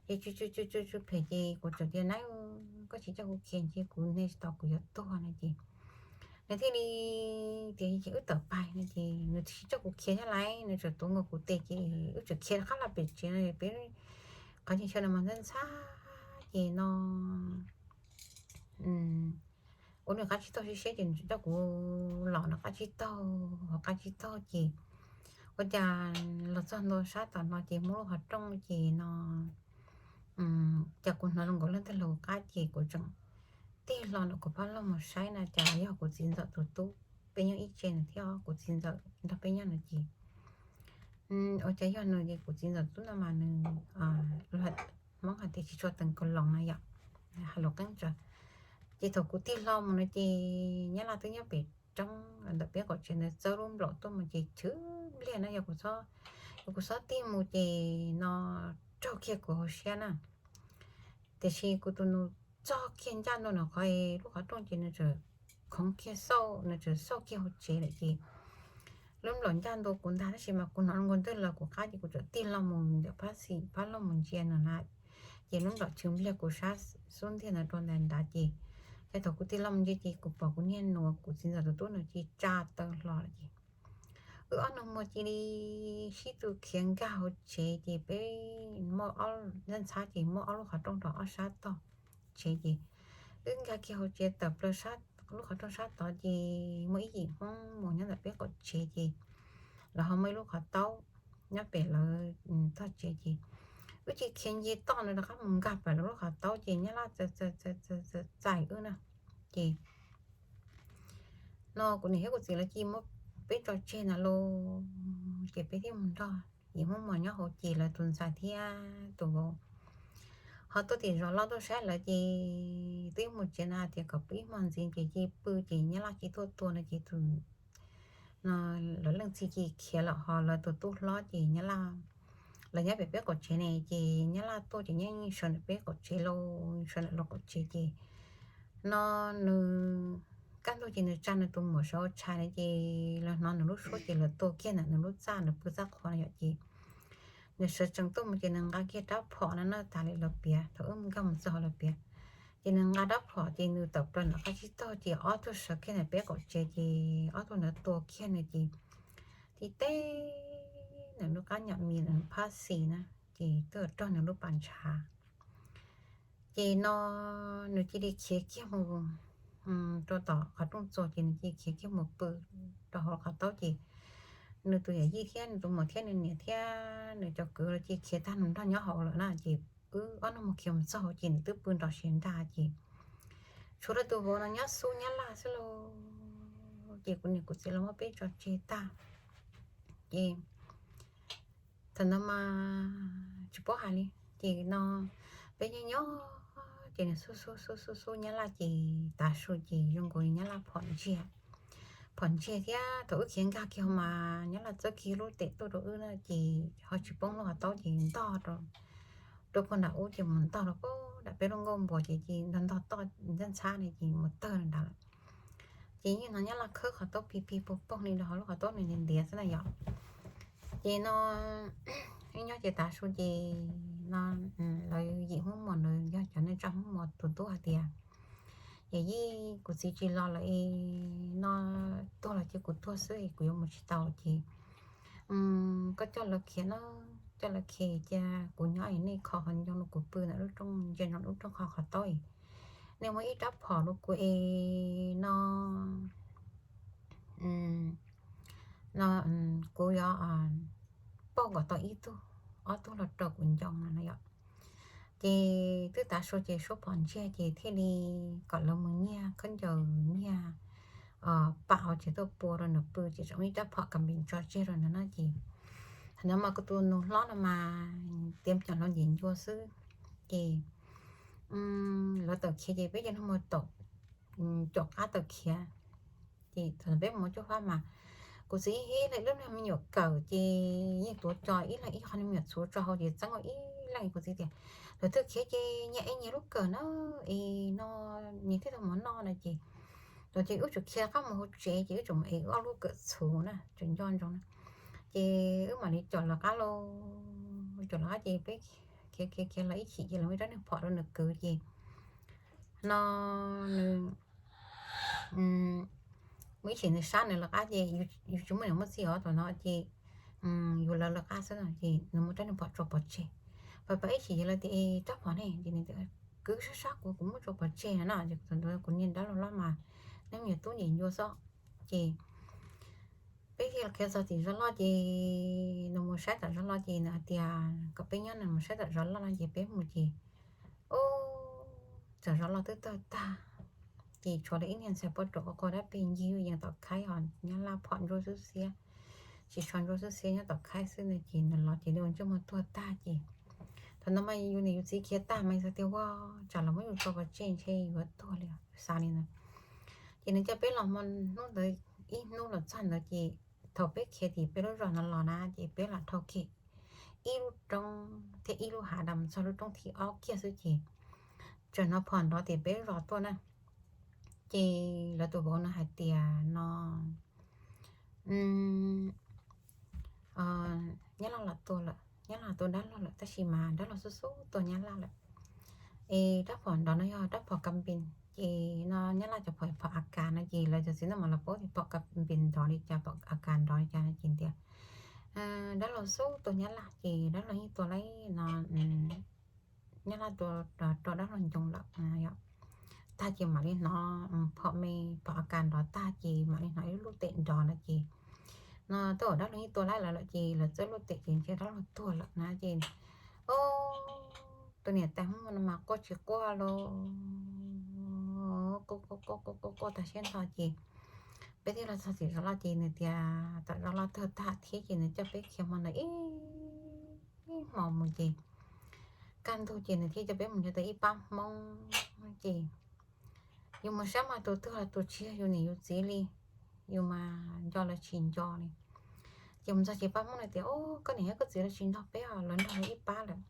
Ces tsw tsw tsw tsw tsw phem ces kuv txawm tias na, koj tsis coj kuv khiav ces kuv ne tsis tau kuv yuav tuag no ces nws thiaj li tias ces wb tawm pais no ces nws tsis coj kuv khiav thiab lais, nws txawm tuav nkaus kuv tes ces wb txawm khiav qab los pem tsev no peb qhov chaw no mas ntxhab ntxhab ces no ua nws qab tsib taug seb seb ces nws txawm coj kuv los nram qab tsib taug, qab tsib taug ces ua cas los txog ntua sab tom no ces muaj lub qhov rooj ces no cas kuv hnov zoo nkaus leej twg los qab ces kuv tseem tig hlo ntawm kuv paj loj mus saib na cas yog kuv txiv ntxawm tus tub, peb nyob ib tse nws thiab kuv txiv ntxawm nrog peb nyob no ces Ua cas yog nws ces kuv txiv ntxawm tub no mas nws, Hmoob hais tias tsis tshua teev kaus loos na yom, hais lus qeeb tsawv. Ces thaum kuv tig hlo mus no ces nyab laj twb nyob pem roob ntawm peb qaum tsev ntawd txawb lub nplaum tuaj mus ces chwv npliag na yog, yog kuv txhob tig mus ces no raug kiag kuv hauv siab na. Tiam sis kuv tus nus txog kiag ncaj ntua nws qhov, lub qhov rooj ces nws tseem khoov kiag xauj, nws tseem xauj kiag hauv tsev lawm ces lub nplaum ncaj ntua kuv ntag, tab sis mas kuv hnov nkaus ntws los kuv qab ces kuv txawm tig hlo mus ntawm phab xis phab loj mus ntsia nws na. Ces lub nplaum chwv npliag kuv sab xub ntiag ntawd rau ntawm nrad ces, ces thaum kuv tig hlo mus ntsia ces kuv pom kuv niag nus kuv txiv ntxawm tus tub nws cia li tsa taw hlo lawm ces wb ob nus muag cia li sib tw khiav nkag hauv tsev ces peb muaj ob ntxhab ces muaj ob lub qhov rooj rau ob sab tog tsev ces wb nkag kiag hauv tsev tawm plaws lub qhov rooj sab tod ces muaj ib yim Hmoob mus nyob ntawm peb qaum tsev ces lawv ho muaj ib lub qhov taub nyob pem lawv tog tsev ces wb cia li khiav nce toj ntawd rov qab mus nkag pem lawv lub qhov taub ces nyab laj txais wb na. Ces no kuv niam thiab kuv txiv lawv cia li muab peb tso tseg ntawd lauj, ces peb thiaj mus nrog yim Hmoob Muas nyob hauv ces lawv tus ntxhais thiab tus vauv ho tuaj tim zos loj tuaj saib lawv ces twb mus tsev na tias kom pw ib hmo ntxiv ces cia li pw ces nyab laj cia li tuaj tua no ces tus no lawv leej txiv cia li khiav lawm ho lawv tus tub hlob ces nyab laj, lawv nyob pem peb qaum tsev ne ces nyab laj tuaj ces nyob sawv ntawm peb qaum tsev lauj, sawv ntawm lawv qaum tsev ces no nws kaj ntug ces nws tsa nws tus muam sawv ua tshais na ces lawv hnov nws lub suab ces lawv tua kiag ntawm nws lub txaj, nws pw txaj qhua na yom ces nws sawv tsees tuaj mus ces nws nqa kiag rab phom no na tas li lawv piav thaum wb nkag mus txog lawv piav. Ces nws nqa rab phom ces nws tawm plaws ntawm qab tsib taug ces ob tug sawv kiag ntawm peb qaum tsev ces ob tug ntawd tua kiag nws ces tib teb nws lub qab nyom mis nws phab xis na ces twb raug nws lub pas ntshav. Ces no nws cia li khiav kiag mus rau tom qhov rooj txua ces nws cia li khiav kiag mus pw rau hauv qhov taub ces nws tus yawm yij thiab nws tus muam thiab nws niam thiab nws cov kwv los cia li khiav tag nrho nyob hauv lawm na ces wb ob nus muag khiav mus txog hauv ces nws twb pw nrov siav nrag ces tshuav lawv tus vauv no nyob xub nyab laj xwb lauj. Ces kuv niam kuv txiv los muab peb tso tseg tag ces thaum ntawd mas tsis paub hais li ces no peb nyob nyob ces nws xub xub xub xub xub nyab laj ces tav su ces zoo nkaus nyab laj phom ntsiag, phom ntsiag thiab thaum wb khiav nkag kiag mas nyab laj txawb kiag lub tes tuaj rau wb na ces ho tsis poob lub qhov taub ces ntog rau, rau puag nram ub ces mus ntog rau puag nram peb lub nkuaj npua ces cia li ntog ntog toj ntxhab ntxhab ne ces mus tawg nrad lawm. Ces yeej hnov nyab laj khawb qhov taub pig pig poog poog li rau hauv lub qhov taub nws ntiav ntiav xwb na yom. Ces no wb nyob ces tav su ces no lawv yim Hmoob Muas ntawd yog cov neej tsa Hmoob Muas tus tub hais tias, yawm yij kuv txiv tsis los lawm es no tuag los cia kuv tuag xwb es kuv yuav mus tsis tau ces koj coj lawv khiav na, coj lawv khiav cia kuv nyob es nej kho qhov ncoo rau kuv pw ntawm lub rooj, ntsia ntsoov lub rooj qhov qhov taub es nej muab ib rab phom rau kuv es no no kuv yuav pauj kom tau ib tug ob tug los rau kuv ncoo no na yom. Ces twb tav su ces suab phom ntsiag ces thiaj li kom lawv mus nyiag khaub ncaws nyiag pam hauv tsev tuaj pua rau nws pw ces tseem muaj ib rab phom kam pes tso tseg rau nws na ces thaum ntawd mas kuv tus nus hlob no mas tiav cov hluav ntim ncua xwb ces lawv tawm khiav ces peb cov neeg muag tawm, caum qab tawm khiav. Ces thaum peb mus cuaj fab mas kuv txiv ib lub niag me nyuam kawm ces yeej tuav co ib leeg ib qho me nyuam txhuv tso hauv ces txeeb ua ib leeg. Kuv txiv tias, lawv twb khiav ces nyias ev nyias lub kawm na, es no nyias thiaj tau mov noj na ces, thaum ces wb tseem khiav qab mus hauv tsev ces wb tseem mus ev wb ob lub kawm txhuv na tseem nco ntsoov na. Ces wb mam li caum lawv qab lauj, caum lawv qab ces peb khiav khiav khiav los ib chim ces lawv muab rab niag phom rau nws kwv ces no nws muaj ib chim nws sab nws lawv qab ces yus tsis muaj niam muaj txiv os thaum no ces yus lawv lawv qab xwb no ces nws muab rab niag phom tso pov tseg. Pab pab ib chim ces lawv tias, rab phom ne? Ces nws tias, kwv sab sab kuv, kuv muab tso pov tseg no na. Ces thaum ntawd kuv niag dab laug hlob mas nws me nyuam tub ntim ncua xwb ces peb thiaj los khiav txog tim zos loj ces nws mus saib tom zos loj ces nws hais tias kom peb nyob nws mus saib tom zos loj no ces peb mus ces ub, tom zos loj twb tawg tag ces tshuav lawv ib niag ntxhais poj ruam ua qhov dab pes ncig yuj yees tom khaib ho nyab laj phom ntsuab xwb xiab. tsis tshua ntsuab xwb xiab nyob tom khaib xwb no ces nws los ces li ua ntsej muag tuag tag ces thaum no mas yus niam yus txiv khiav tag mas xav tias ua tsam los muab yus tso pov tseg ntshe yuav tuag li, xav li ntawd. Ces nws coj peb los hmo hnub ntawd, ib hnub los txog ntawd ces thaum peb khiav tim peb lub zos no los na ces peb los dhau kiag ib lub roob thiab ib lub hav da mus txog lub roob thib ob kiag xwb ces txawm hnov phom nrov tim peb zos tuaj na. Ces lawv tus vauv no hais tias no Nyab Laj los tua lawm, Nyab Laj tua dab laug lawm, tab sis mas dab laug xub xub tua Nyab Laj lawm. Es rab phom nrov no yog rab phom kas npees, ces no Nyab Laj cov phom, phom a kas no ces lawv cov txiv neej mas lawv paub tias phom kas npees nrov li cas, phom a kas nrov li cas no ces tias dab laug xub tua Nyab Laj ces dab laug yeej tua li no Nyab Laj tua rau dab laug ncoo lawm. Tag ces mam li hnov phom me, phom a kas nrov tag ces mam li hnov ib lub luj tem nrov no ces no twb yog dab laug yeej tua lawm ces lawv txawb luj tem ces ntshe dab laug tuag lawm na ces tus niam tais Hmoob no mas quaj tsis quaj los quaj quaj quaj quaj tag siab nto ces peb thiaj los txog tim zos loj ces nws tias tom zos loj tuag tag thiab ces nws coj peb khiav hmo ntawd ib hmo mus ces kaj ntug ces nws thiaj coj peb mus nyob tau ib pab Hmoob ces yus mus saib mas tus twg los tus tsis yog yus niam yus txiv li, yus mas nco los tsis nco li. Ces mus txog ces pab Hmoob nws tias koj niam thiab koj txiv los tsis nrog peb os, lawv nrog lawv ib pab lawm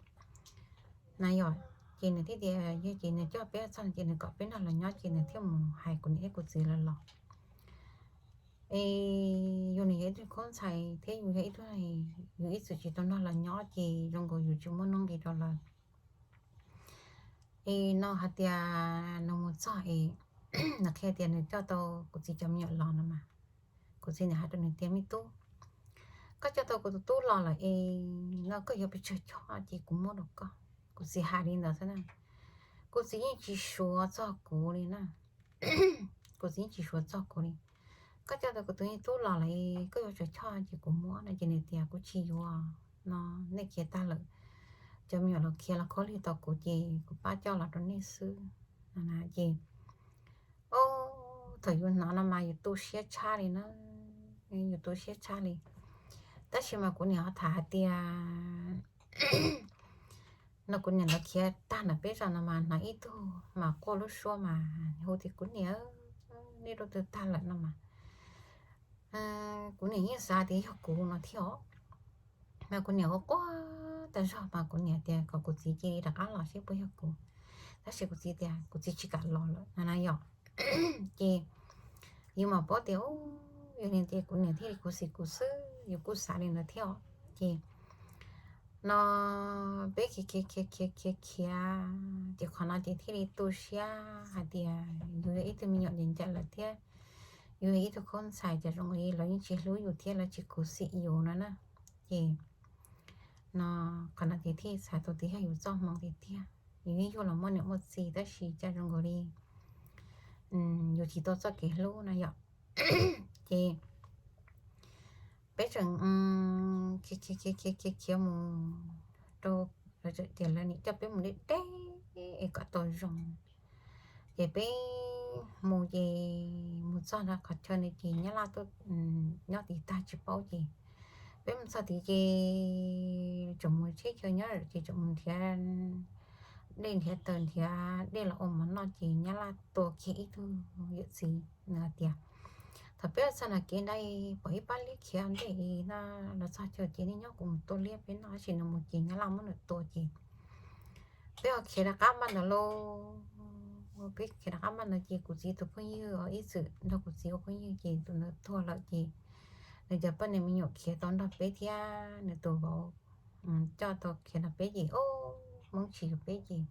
na yom. Ces nws thiaj tias yog ces nws coj peb txog ces nws kom peb nrog lawv nyob ces nws thiaj mus hais kuv niam thiab kuv txiv lawv los. Es yus nws yog ib tug khaub ntxhais thiab yus yog ib tug, yus ib txwm tsis tau nrog lawv nyob ces zoo nkaus yus tsis muaj nuj nqis rau lawv. Es no hais tias nws mus txog es nws qhia tias nws coj tau kuv txiv cov me nyuam los no mas, kuv txiv nws hais rau nws tias me tub, koj coj tau kuv tus tub los lawm es no koj yuav pes tsawg choj ces kuv muab rau koj. Kuv txiv hais li ntawd xwb na. Kuv txiv yeej tsis suav txog kuv li na. Kuv txiv yeej tsis suav txog kuv li. Koj coj tau kuv tus me tub los lawm, koj yuav tsawg choj ces kuv muab no ces nws tias kuv tsis yuav no, nej khiav tag lawm, cov me nyuam los khiav los khaub lig tau kuv ces kuv pab coj los rau nej xwb no na ces thaum yus hnov no mas yus tu siab tshaj li na, yus tu siab tshaj li. Tab sis mas kuv niam ho tham hais tias no kuv niam lawv khiav tag ntawm peb zos no mas hnov ib tug mas quaj lub suab mas hu tias kuv niam, nej dua twg tag lawm no mas kuv niam yeej xav tias yog kuv no thiab os. Mas kuv niam ua quaj tag zog mas kuv niam tias kom kuv txiv cia li rov qab los seb puas yog kuv. Tab sis kuv txiv tias kuv txiv tsis kam los lawm no na yom. Ces yus mam paub tias yog li tias kuv niam thiaj li khuv xim kuv xwb, yus kuj xav li ntawd thiab os. Ces no peb khiav khiav khiav khiav khiav khiav ces qhov no ces thiaj li tu siab hais tias yus yog ib tug me nyuam ncaim ncaim lawm thiab yus yog ib tug khaub ntxhais ces zoo li lawv yeej tsis hlub yus thiab lawv tsis khuv xim yus no na. Ces no qhov no ces thiaj txhais tau tias yog yus txoj hmoo tiag tiag. Yus yeej yug los muaj niam muaj txiv tab sis cas zoo nkaus li yus tsis tau txoj kev hlub no yom. Ces peb tseem khiav khiav khiav khiav khiav mus rau, ces lawv nim coj peb mus deb deb es kom tau zoo. Ces peb mus ces mus txog nram qhov chaw no ces nyab laj tuaj nyob tid tag tsis paub ces peb mus txog tid ces tseem mus tsheb chaw nyob ces tseem mus nrhiav dej nrhiav taws nrhiav dej los ua mov noj ces nyab laj tua kiag ib tug yawm txiv nws hais tias thaum peb txog nram kev ntawd pom ib pab liab khiav ntej no los txog chaw ces nej nyob kuv mus tua liab peb noj tab sis nws mus ces nyab laj muab nws tua ces peb ho khiav rov qab npaj ntawd lauj. Peb khiav rov qab npaj ntawd ces kuv txiv tus phooj ywg uas ib txwm nrog kuv txiv ua phooj ywg ces tus ntawd tuag lawm ces nws cov poj niam me nyuam khiav tau nrog peb thiab nws tus vauv coj tau khiav nrog peb ces Hmoob tsis yuav peb ces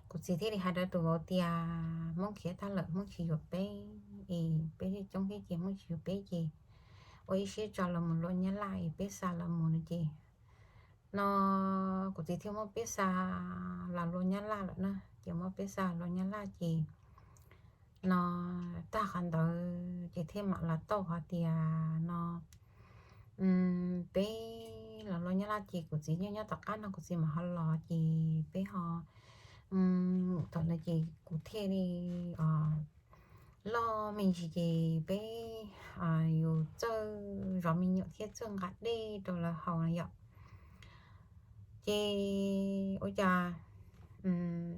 kuv txiv thiaj li hais rau tus vauv tias Hmoob khiav tag lawm Hmoob tsis yuav peb es peb coob thiab ces Hmoob tsis yuav peb ces ua ib siab tso los mus luag nyab laj es peb xa los mus no ces no kuv txiv thiaj muab peb xa los luag nyab laj lawm na ces muab peb xa los luag nyab laj ces no tag qhov ntawd ces thiaj mam los tau hais tias no peb los luag nyab laj ces kuv txiv nyob nyob tom qab no kuv txiv mam ho los ces peb ho thaum ntawd ces kuv thiaj li loj me ntsis ces peb yus txawj zov me nyuam thiab txawj nqa dej rau lawv haus na yom. Ces ua cas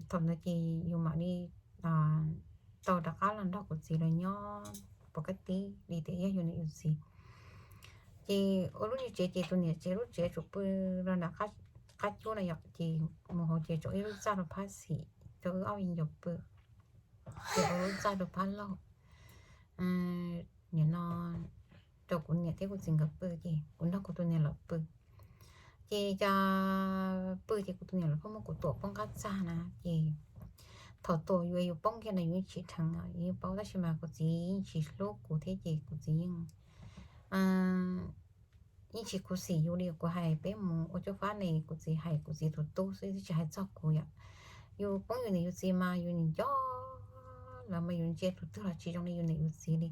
thaum ntawd ces yus mam li tau rov qab los nrog kuv txiv lawv nyob pov kab tib li tias yog yus niam yus txiv. Ces ua lub niag tsev ces tus niam tsev lub tsev tsuas pw rau nram qab cuab na yom, ces mus hauv ces tsuas ib lub txaj rau phab xis rau wb ob viv ncaus pw, ces ua lub txaj rau phab laug, nim no rau kuv niam thiab kuv txiv nkawd pw, ces kuv nrog kuv tus niam lawv pw. Ces cas pw ces kuv tus niam lawv pheej muab kuv tuam poob qab txaj na, ces thaum tuam yus es yus poob kiag no yus yeej tsis dheev, yus yeej paub, tab sis mas kuv txiv yeej tsis hlub kuv thiab ces kuv txiv yeej yeej tsis khuv xim yus li. Kuv hais peb mus ua cuab fab ne, kuv txiv hais kuv txiv tus tub xwb, twb tsis hais txog kuv yom. Yus poob yus niam yus txiv mas yus nim nco lawv mas yus ntsia tus twg los tsis zoo li yus niam yus txiv li.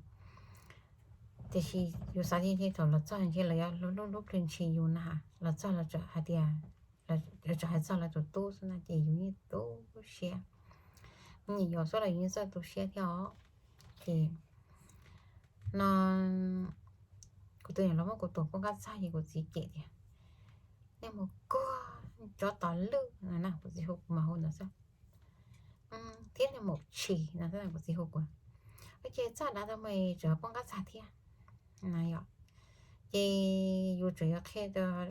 Tiam sis yus xav tias thaum los txog ntshe lawv yuav hlub hlub plhws ntshis yus na, los txog lawv txawm hais tias, lawv txawm hais txog lawv tus tub xwb na ces yus yeej tu siab. Me nyuam yaus xwb los yus yeej txawj tu siab thiab os. Ces no kuv tus niam lawv muab kuv tuam poob qab txaj ces kuv txiv cem tias, nej mus kuag tsov tom lwj na, kuv txiv hu kuv mas hu ntawd xwb, thiab nej mus tshis no, kuv txiv hu kuv, ua ces txaj dav tau mas tseem poob qab txaj thiab na yom. Ces yus tseem yuav qhia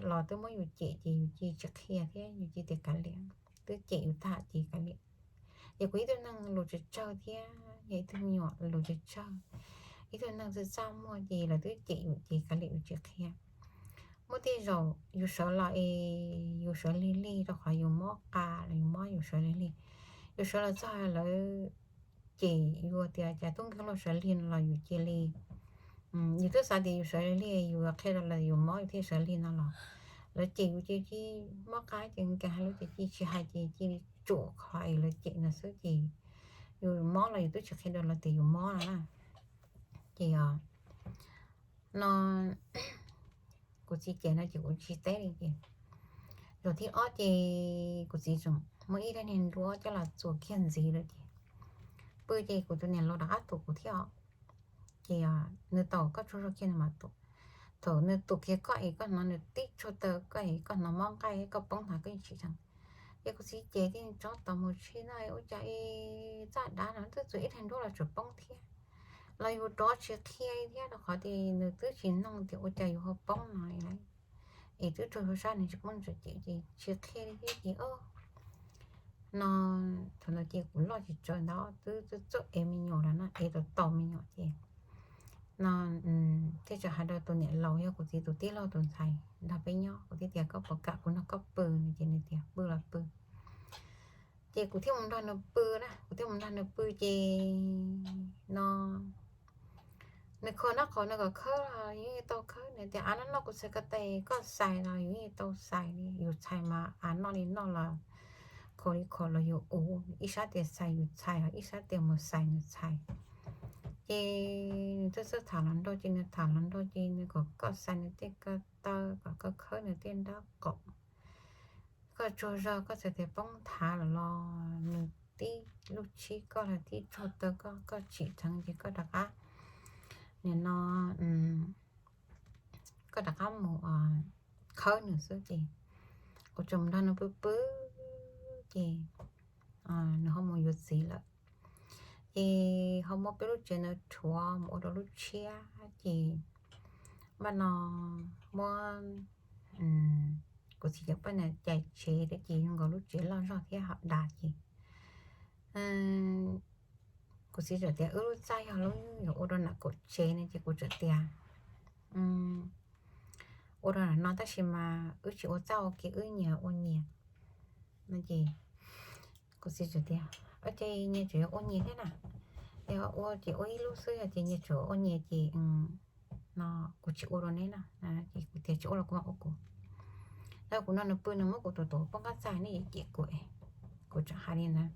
los twb muab yus cem ces yus cia tsis qhia thiab, yus cia tias kav liam, twb cem yus tag ces kav liam. Ces kuv ib tug neeg lus tsawg tsawg thiab yog ib tug me nyuam lus tsawg tsawg, ib tug neeg txaj txaj muag ces lawv twb cem yus ces kav liam yus tsis qhia. Muaj tej zaum yus sawv los es yus sawv lig lig rau qhov yus mob qa los yus mob yus sawv lig lig, yus sawv los txog lawv cem yus tias cas tub nkeeg luaj sawv lig no los yus cia li, yus twb xav tias yus sawv lig lig yus qhia rau lawv yus mob yus thiaj sawv lig no los lawv cem yus ces cia mob qa ces nkees hais lus ces cia tsis hais ces cia li tsum qhov es lawv cem no xwb ces yus mob los yus twb tsis qhia rau lawv tias yus mob no na. Ces no kuv txiv cem no ces kuv tsis teb li ces zaum thib ob ces kuv txiv tseem muab ib daim niag nruab coj los txuas kiag ntxiv lawm ces pw ces kuv tus niam laus rov qab tuam kuv thiab os. Ces nws tuam koj tsaug zog kiag nws mam tuam. Thaum nws tuam kiag koj es koj hnov nws tib tsuag taw koj es koj hnov mob nqaij koj poob ntag koj yeej tsis dheev. Ces kuv txiv cem tias tsob tau mus tshis no ua cas txaj dav no twb txuas ib daim nruab los tseem poob thiab. Los yus rov tsis qhia thiab rau qhov tias nws twb tsis noog tias ua cas yus ho poob no li. Es twb tsaug zog sab nws tsis poob tseem cem ces tsis qhia li thiab ces no thaum ntawd ces kuv loj tsis tsawg ntawd twb txawj ev me nyuam lawm no, ev tau tau me nyuam ces no thiaj tseem hais rau tus niam laus yog kuv txiv tus tij laug tus ntxhais nrog peb nyob, kuv thiaj tias koj puas kam kuv nrog koj pw no ces nws tias pw los pw. Ces kuv thiaj mus nrog nws pw na, kuv thiaj mus nrog nws pw ces no nws kho nab qhov nws kom khawb los yus yeej tau khawb, nws tias av no noj kuv txhais ko taw koj xais los yus yeej tau xais li, yus txhais mas av noj li noj los kho li kho los yus ua, ib sab tias xais yus txhais, ib sab tias mus xais nws txhais. Ces nws txawj txawj tham hluas nraug ces nws tham hluas nraug ces nws kom koj xais nws tej ko taw, kom koj khawb nws tej nrab qaum. Koj tsaug zog koj txhais tes poob nthav lawm los nws tib lub tshib koj los tib tsaug taw koj, koj tsim dheev ces koj rov qab, nim no koj rov qab mus khawb nws xwb. Ces kuv tseem nrog nws pw pw ces nws ho mus yuav txiv lawm. Ces ho muab peb lub tsev ntawd rhuav mus ua rau lub tshiab ces npaj no muab kuv txiv cov poj niam cais tsev thiab ces zoo nkaus lub tsev loj zog thiab hom dav ces kuv txiv txawm tias wb lub txaj yog lub yuav ua rau nram kaum tsev no ces kuv txawm tias ua rau nram no tab sis mas wb tsis ua txaj ua kev wb nyias ua nyias no ces kuv txiv txawm tias ces nyias tseem yuav ua nyias thiab na, yog ua ces ua ib lub xwb, yog tias nyias tseem ua nyias ces no kuv tsis ua rau neb na. Ces kuv tias tsis ua los kuv mam ua kuv. Thaum kuv nrog nws pw nws muab kuv tus tuam poob qab txaj nej cem kuv, kuv tseem hais li ntawd.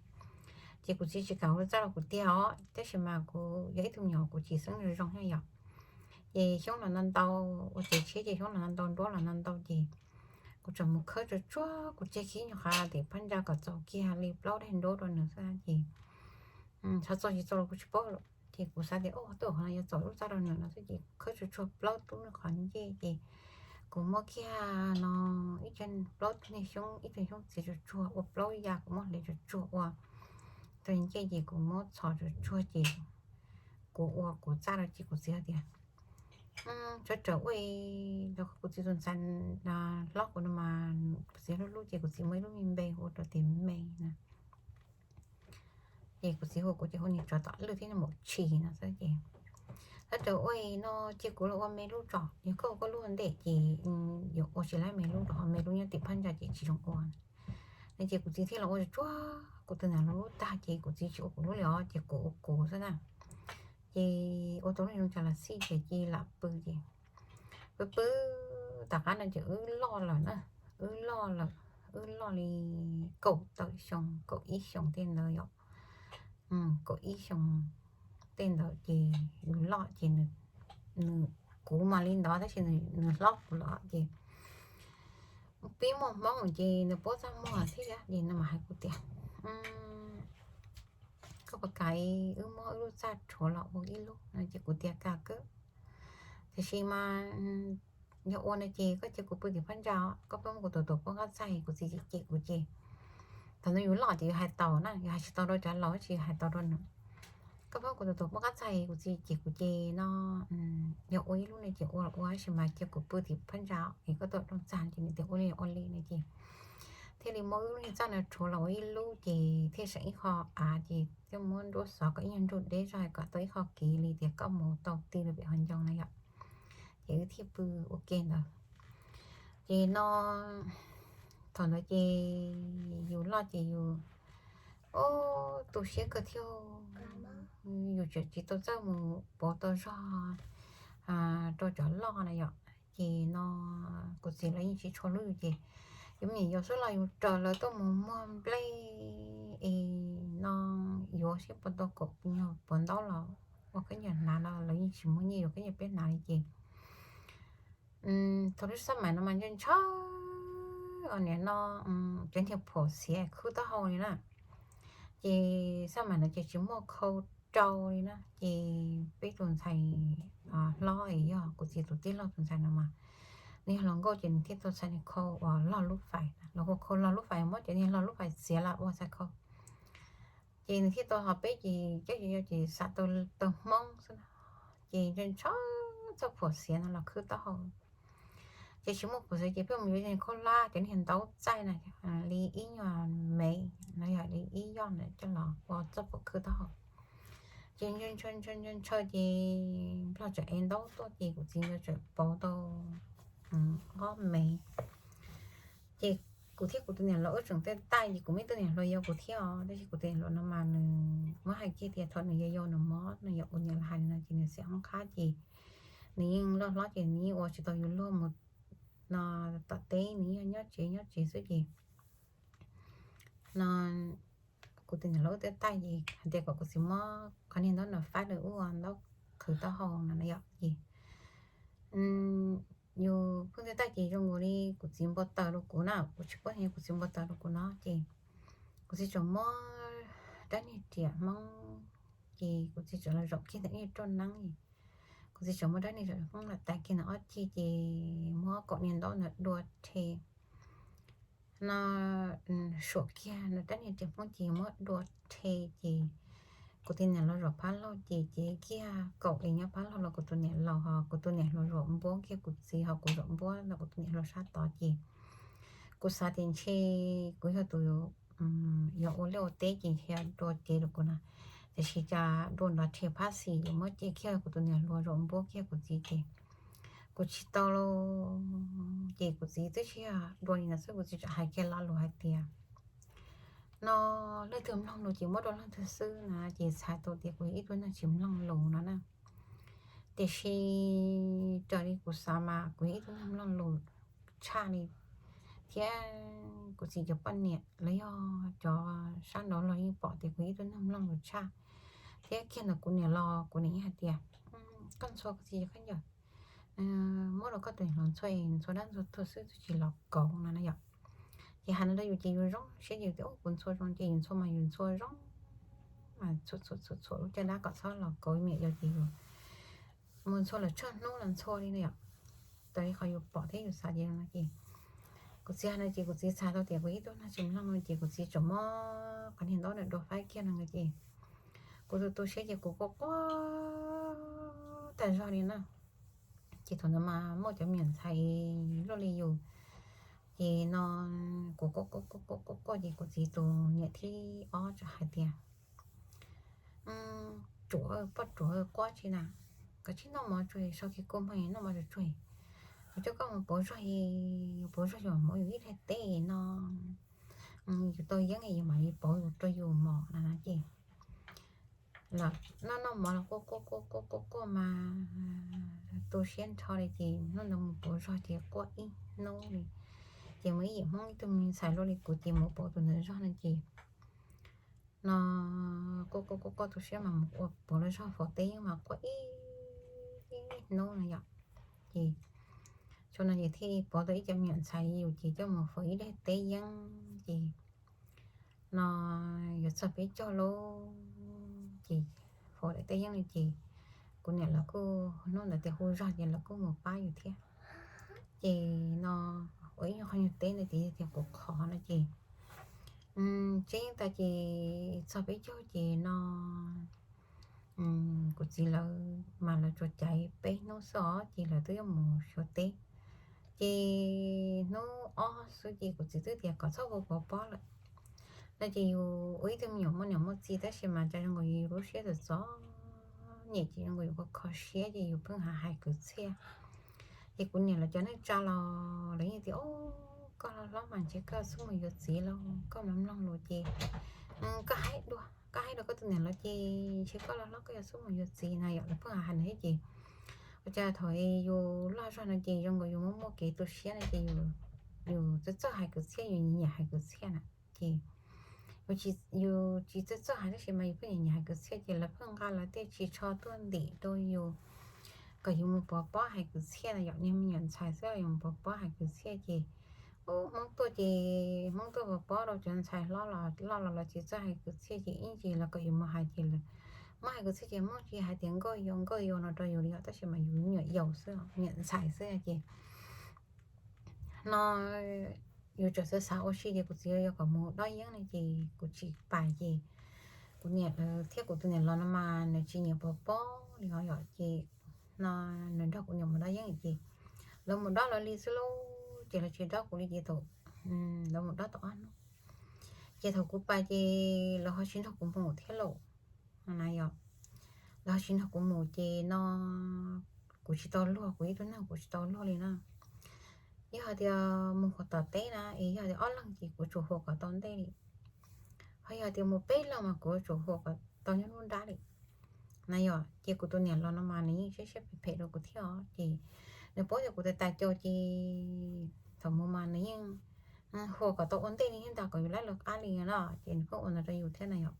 Ces kuv txiv tsis kam ua txaj rau kuv tiag os, tab sis mas kuv yog ib tug me nyuam kuv tsis xeeb zoo zoo thiab yom. Ces xyoob los ntau ntau, ua tsev tshiab ces xyoob los ntau ntau, nruab los ntau ntau ces kuv tseem mus khawb tsuag tsuag kuv ceg khib nyuag qhov tim phab ntsa kom txaus kiag li plaub daim nruab rau nws xwb ces xyov txaus tsis txaus los kuv tsis paub lawm. Ces kuv xav tias, o, tuaj qhov no yuav txaus lub txaj rau nws no xwb, ces khawb tsuag tsuag plaub tug nws qhov ncej, ces kuv muab kiag no ib co plaub tug niag xyoob, ib tug xyoob txiav tsuag tsuag ua plaub ya, kuv muab hliv tsuag tsuag ua tug ncej, ces kuv muab txhos tsuag tsuag, ces kuv ua kuv txaj rau, ces kuv txiv hais tias, tsov raws ua rau kuv txiv tus ntxhais hlob kuv no mas, kuv txiv hlub hlub, ces kuv txiv muab ib lub me npe hu rau tias Me na. Ces kuv txiv hu kuv ces hu niag tsov tom lwj thiab niag maum tshis no xwb. Ces tsov raws ua no, ces kuv los ua Me lub tso, yog koj ua koj lub ua ntej, ces yuav ua tsis laib Me lub rau, Me lub nyob tim phab ntsa ces tsis zoo ua no. Ces kuv txiv thiaj los ua tsuag kuv tus niam hluas lub tag, ces kuv txiv tsis ua kuv lub li os, ces kuv ua kuv xwb na. Ces ua tau lub zoo cas los xij, ces cia lam pw, ces pw pw, tom qab no ces wb loj lawm na, wb loj lawm, wb loj li kaum tawm xyoo, kaum ib xyoos tej ntawd yom. Kaum ib xyoos tej ntawd ces yus loj ces nws, kuv mas li ntawd tab sis nws hlob kuv lawm ces pib muaj hmoob ces nws paub txaj muag thiab, ces nws mam hais kuv tias, koj puas kam wb muab wb lub txaj rhuav los ua ib lub no, ces kuv tias kam kawg. Tiam sis mas yog ua no ces koj cia kuv pw tim phab ntsa, koj pheej muab kuv tus tuam poj qab txaij, kuv txiv cem cem kuv ces thaum ntawd yus loj ces yus hais tau na, yus hais tsis tau rau cov laus, tsis hais tau rau nws. Koj pheej muab kuv tus tuam poj qab txaij, kuv txiv cem kuv ces no, yog ua ib lub no ces ua los ua, tab sis mas cia kuv pw tim phab ntsa es koj tuaj rooj txaj, ces nws tias ua li ua li no ces thiaj li muab wb lub niag txaj no rhuav los ua ib lub, ces thiaj seem ib qho av, ces thiaj muab nruab xov kom ib nyuag nruj deb zog kom tau ib qho kev li tias koj mus tau ti rau pem hauv ncoo na yom. Ces wb thiaj pw ua ke ntawd. Ces no thaum ntawd ces yus loj ces yus, o, tu siab kawg thiab, yus tseem tsis tau txawj mus pauv tau zog rau cov loj na yom. Ces no kuv txiv lawv yeej tsis tshua hlub yus ces yus me nyuam yaus xwb los yus raws lawv tuaj mus muag nplej es no yuav siab puas tau kaum nyuag puas ntaub los ua khaub ncaws hnav no lawv yeej tsis muab nyiaj yuav khaub ncaws peb hnav li ces thaum lub sab maim no mas ntshaw ntshaw os niam no, cov niag phuam xiav khwb taub hau li na. Ces sab maim no ces tsis muaj khau rau li na, ces peb tus ntxhais hlob es yog kuv txiv tus tij laug tus ntxhais no mas nws yog hluas nkauj ces nws thiaj tau txhais niag khau uas log lub fais, los hu khau log lub fais, muab cov niag log lub fais txiav los ua txhais khau. Ces nws thiaj tau, ho peb ces cov yau ces xav tau hmoob xwb na, ces ntshaw ntshaw txoj phuam xiav no los khwb taub hau. Ces tsis muaj phuam xiav ces pheej mus yuav niag khaub hlab cov niag ntaub txaij na, li ib nyuag mev no yog li ib yoj na coj los ua txoj phuam khwb taub hau. Ces ntshaw ntshaw ntshaw ntshaw ces Nplog tseem ev ntaub tuaj ces kuv txiv nkawd tseem pauv tau ob mev. Ces kuv thiab kuv tus niam laus wb tseem tej taij ces kuv muaj ib tug niam hluas yau kuv thiab os, tab sis kuv tus niam hluas no mas nws muab hais kiag tias thaum nws yau yau nws mob nws yog ua niam los hais li no ces nws xiam hoob qhab ces nws yeej loj hlob ces nws yeej ua tsis tau yus luag mus no tom teb, nws yeej nyob tsev nyob tsev xwb ces no kuv tus niam laus wb tej taij ces hais tias kom kuv txiv muab qhov niag ntaub no faib rau wb ua ntaub khwv taub hau no na yom. Ces yus pheej tej taij ces zoo nkaus li kuv txiv npau taws rau kuv na, kuv tsis paub tias kuv txiv npau taws rau kuv no ces kuv txiv tseem muab rab niag riam hmoob, ces kuv txiv tseem los zaum kiag ntawm ib roj neeb, kuv txiv tseem muab rab niag riam hmoob los tais kiag ntawm ob ceg ces muab kaum niag ntaub ntawd dua rhe no, suam kiag no rab niag riam hmoob ces muab dua rhe ces kuv tus niam laus zaum phab laug ces cev kiag kaum es nyob phab laug los kuv tus niam laus ho kuv tus niam hluas zaum npuab kiag kuv txiv ho kuv zaum npuab ntawm kuv tus niam hluas sab tod ces kuv xav tias ntshe kuv yog tus yuav ua liaj ua teb ces ntshe dua cev rau kuv na, tiam sis cas dua nrov rhe phab xis ces muab cev kiag kuv tus niam hluas zaum npuab kiag kuv txiv ces kuv tsis tau lauj. Ces kuv txiv twb tsis yog dua li ntawd xwb, kuv txiv tseem hais kiag lo lus hais tias no leej twg mloog lus ces muab rau leej twg xwb na, ces txhais tau tias kuv yog ib tug neeg tsis mloog lus no na. Tiam sis raws li kuv xav mas kuv yog ib tug neeg mloog lus tshaj li, thiab kuv txiv cov poj niam los yog cov sab nraud los yeej pom tias kuv yog ib tug neeg mloog lus tshaj. Thiab kiag ntawm kuv niam los kuv niam yeej hais tias koj ntxhua koj txiv cov khaub ncaws, muab rau koj tus niam hluas ntxhua es ntxhua dab ntxhua tuag xwb twb tsis los kauv no na yom. Ces hais no rau yus ces yus zoo siab ces tias kuv ntxhua zoo ces yus ntxhua mas yus ntxhua zoo mas txhuam txhuam txhuam lub caj dab kom txhob los kauv me nyuam yaus ces yus mus ntxhua los tsawg hnub los ntxhua li na yom. Raws li qhov yus pom thiab yus xav ces no ces kuv txiv no ces kuv txiv txhais tau tias kuv ib tug neeg tsis mloog no ces kuv txiv tseem muab qhov niag ntaub ntawm dua faib kiag no ces kuv tus tu siab ces kuv quaj quaj tag zog li na. Ces thaum ntawd mas muaj cov me nyuam ntxhais luaj li yus ces no kuv quaj quaj quaj quaj quaj ces kuv txiv tus niam thib ob txawm hais tias, Ruam, poj ruam, quaj tsi na, koj tsis noj mov tsuag, sau kiag kua muag noj mov tsuag tsuag, kuv coj koj mus pauv zog, pauv zog yus mam muab yus ib daig teb no, yus tau yeeb yus mam li pauv yus rau yus mos na ces noj noj mov los quaj quaj quaj quaj quaj mas tu siab nrho li ces hnub ntawd mus pauv zog ces quaj ib hnub li. Ces muaj ib yim Hmoob ib tug me ntxhais luaj li kuv ces mus pauv tus ntawd zog no ces no quaj quaj quaj quaj tu siab mas mus ua pauv lawv zog faus teb yeeb mas quaj ib hnub no yom. Ces thaum no ces thiaj pauv tau ib cov me nyuam ntxhais li yus ces coj mus faus ib daig teb yeeb ces no yuav txog peb caug lauj ces faus daim teb yeeb li ces kuv niam lawv kuj hnub ntawd tias hu zog ces lawv kuj mus pab yus thiab. Ces no ua ib nyuag qho nyuag teb ntawd ces tias kuv qhov no ces tseeb tas ces txog peb caug ces no kuv txiv lawv mas lawv tsuas caiv peb hnub xwb os ces lawv twb yuav mus xyuas teb. Ces hnub ob xwb ces kuv txiv twb tias kom txhob ua pov pob lawm no ces yus ua ib tug me nyuam muaj niam muaj txiv tab sis mas cas zoo nkaus yus lub siab txom txom nyem ces zoo nkaus yus kho kho siab ces yus pheej hais hais kwv txhiaj. Ces kuv niam lawv cov neej tsa los lawv yeej tias, Koj hlob hlob mas ntshe koj xub mus yuav txiv lauj, koj mloog mloog lus ces koj haib dua, koj haib dua koj tus niam lawv ces ntshe koj hlob hlob koj yuav xub mus yuav txiv na yom. Lawv pheej hais no thiab ces ua cas thaum yus loj zog no ces zoo nkaus yus muaj muaj kev tu siab no ces yus txawj txawj hais kwv txhiaj, yus nyiam hais kwv txhiaj na ces yus tsis txawj txawj hais tab sis mas yus pheej nyiam nyiam hais kwv txhiaj ces lawv pheej nqa lawv tej ris tsho tuaj ntim rau yus kom yus mus pov pob hais kwv txhiaj na yom. Niag me nyuam ntxhais xwb yus mus pov pob hais kwv txhiaj ces ub Hmoob tuaj ces Hmoob tuaj pov pob rau cov ntxhais hlob los loj los lawv tsis txawj hais kwv txhiaj ces ib ntsis los kom yus mus hais ces lawv muab hais kwv txhiaj ces Hmoob tsis hais tias nkauj yau nkauj yau no rau yus li os tab sis mas yus nyuam yaus xwb, nyuam ntxhais xwb ces no yus tseem xav xav ua si tias kuv txiv yuav kom mus dob yeeb no ces kuv tsis pais ces kuv niam lawv thiab kuv tus niam los no mas nws tsis nyiam pov pob li os yom ces no nws nrog kuv niam mus dob yeeb ces lawv mus dob lawv li xwb lauj ces lawv tsis dob kuv li ces thaum lawv mus dob tau ob hnub ces thaum kuv pais ces lawv ho tsis nrog kuv mus thiab lauj. Na yom, lawv ho tsis nrog kuv mus ces no kuv tsis tau luag, kuv ib tug neeg kuv tsis tau luag li na. Yog hais tias mus qhov tom teb na es yog tias ob leeg ces kuv tsum huam kom tau ntej li. Ho yog tias mus peb leeg mas kuv tsum huam kom tau nyob lub nrab li. Na yom, ces kuv tus niam los no mas nws yeej siab siab phem phem rau kuv thiab os ces nws paub tias kuv tais tais caus ces thaum mus mas nws yeej huam kom tau ua ntej li thiab ntag kom yus laib lawv qab li no ces nws pheej ua ntawd rau yus thiab na yom.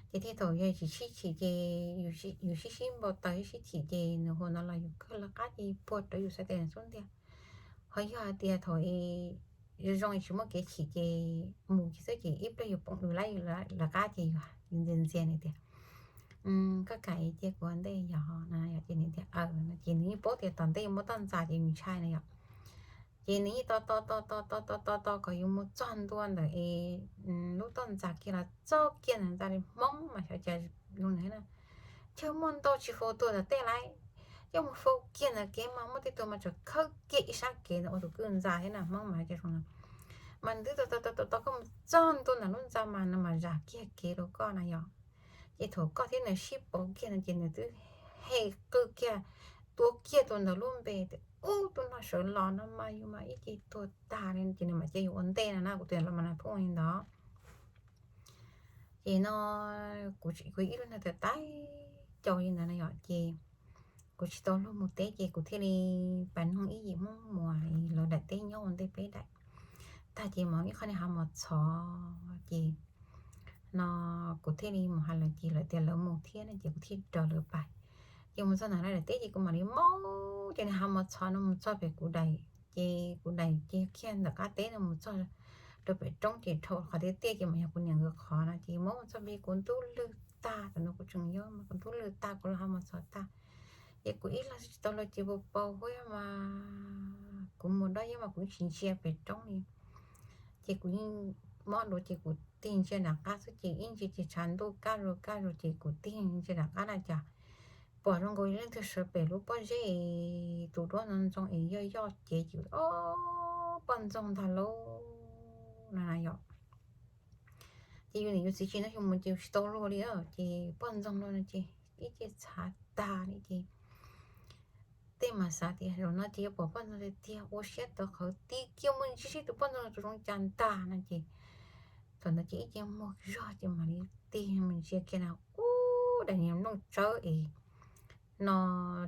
Ces thiaj thaum yog tsis sib chim ces yus sib sib npau taws sib chim ces nws huam ntawd los yus kawg lawv qab ces puag rawv yus xav tes xub ntiag. Ho yog hais tias thaum zoo zoo tsis muaj kev chim ces mus ces xwb ces ib pliag yus poob yus laib lawv qab ces yus ntxias ntxias nws tias, Koj kam cia kuv ua ntej yog? Ces nws tias, Aws, no ces nws yeej paub tias tom ntej yuav muaj toj ntxas ces yus ntshai na yom. Ces nws yeej tos tos tos tos tos tos tos kom yus mus txog ntua ntawm es lub toj ntxas kiag los txog kiag ntawm ntxa li Hmoob mas xyov cas zoo na, chaw muaj ntau tsis faus tuag ntawm tej lawm, coj mus faus kiag ntawm kev mas muaj tej tug mas tseem khawb kiag ib sab kev ntawm ua tus kwj ntxa thiab na Hmoob mas hais tias zoo no. Mas nws twb tos tos tos tos koj mus txog ntua ntawm lub ntxa mas nws mam zam kiag kev rau koj na yom. Ces thaum koj thiab nws sib pauv kiag no ces nws twb hem qw kiag, tua kiag tus ntawd lub npe tias, Ub, tus no sawv los no mas yus mas ib ce tuag tag li, ces nws mam cia yus ua ntej no na, kuv tus niam los mas nws pheej ua li ntawd. Ces no kuv ib lub neej tais tais caus li ntawd na yom, ces kuv tsis tau luag mus teb ces kuv thiaj li pais nug ib yim Hmoob Muas lawv daim teb nyob ua ntej peb daim tag ces mas ib qho niag hav mos txhov ces no kuv thiaj li mus hais lawv ces lawv tias lawv mus thiab no ces kuv thiaj raws lawv pais. Ces mus txog ntawm lawv daim teb ces kuv mam li maub ces niag hav mos txhov no mus txog pem kuv daim, ces kuv daim ces kiag ntawm qab teb no mus txog rau pem roob ces dhau qhov tiaj tiaj ces mas yog kuv niam nkawd qhov no ces muab mus txog pem kuv ntub lwg tag, thaum ntawd kuv tseem yau mas kuv ntub lwg tag kuv los ho mus txhom tag. Ces kuv ib leeg xwb tsis tau luag ces puas paus huab mas kuv mus dob yeeb mas kuv tsis ntsia pem roob li. Ces kuv yeej mob dua ces kuv tig ntsia nram qab xwb ces ib ntsia ces tshav ntuj kaj zuag kaj zuag ces kuv tig ntsia nram qab na cas pom zoo nkaus leej twg sawv pem lub pob zeb es tus duab ntxoo ntxoo es yoj yoj cev ces, o, poj ntxoog ntag lauj no na yom. Ces yus niam yus txiv tsis nrog yus mus ces yus tsis tau luag li ces poj ntxoog no ces ib ce txhav tag li ces tej mas xav tias zaum no ces yuav pom poj ntxoog tiag tiag, ua siab tawv qhawv tig kiag mus ntsia seb tus poj ntxoog no tus zoo cas ntag no ces thaum ntawd ces ib ce muag zog ces mam li tig mus ntsia kiag na, ub, daim niag nplooj tsawb es no,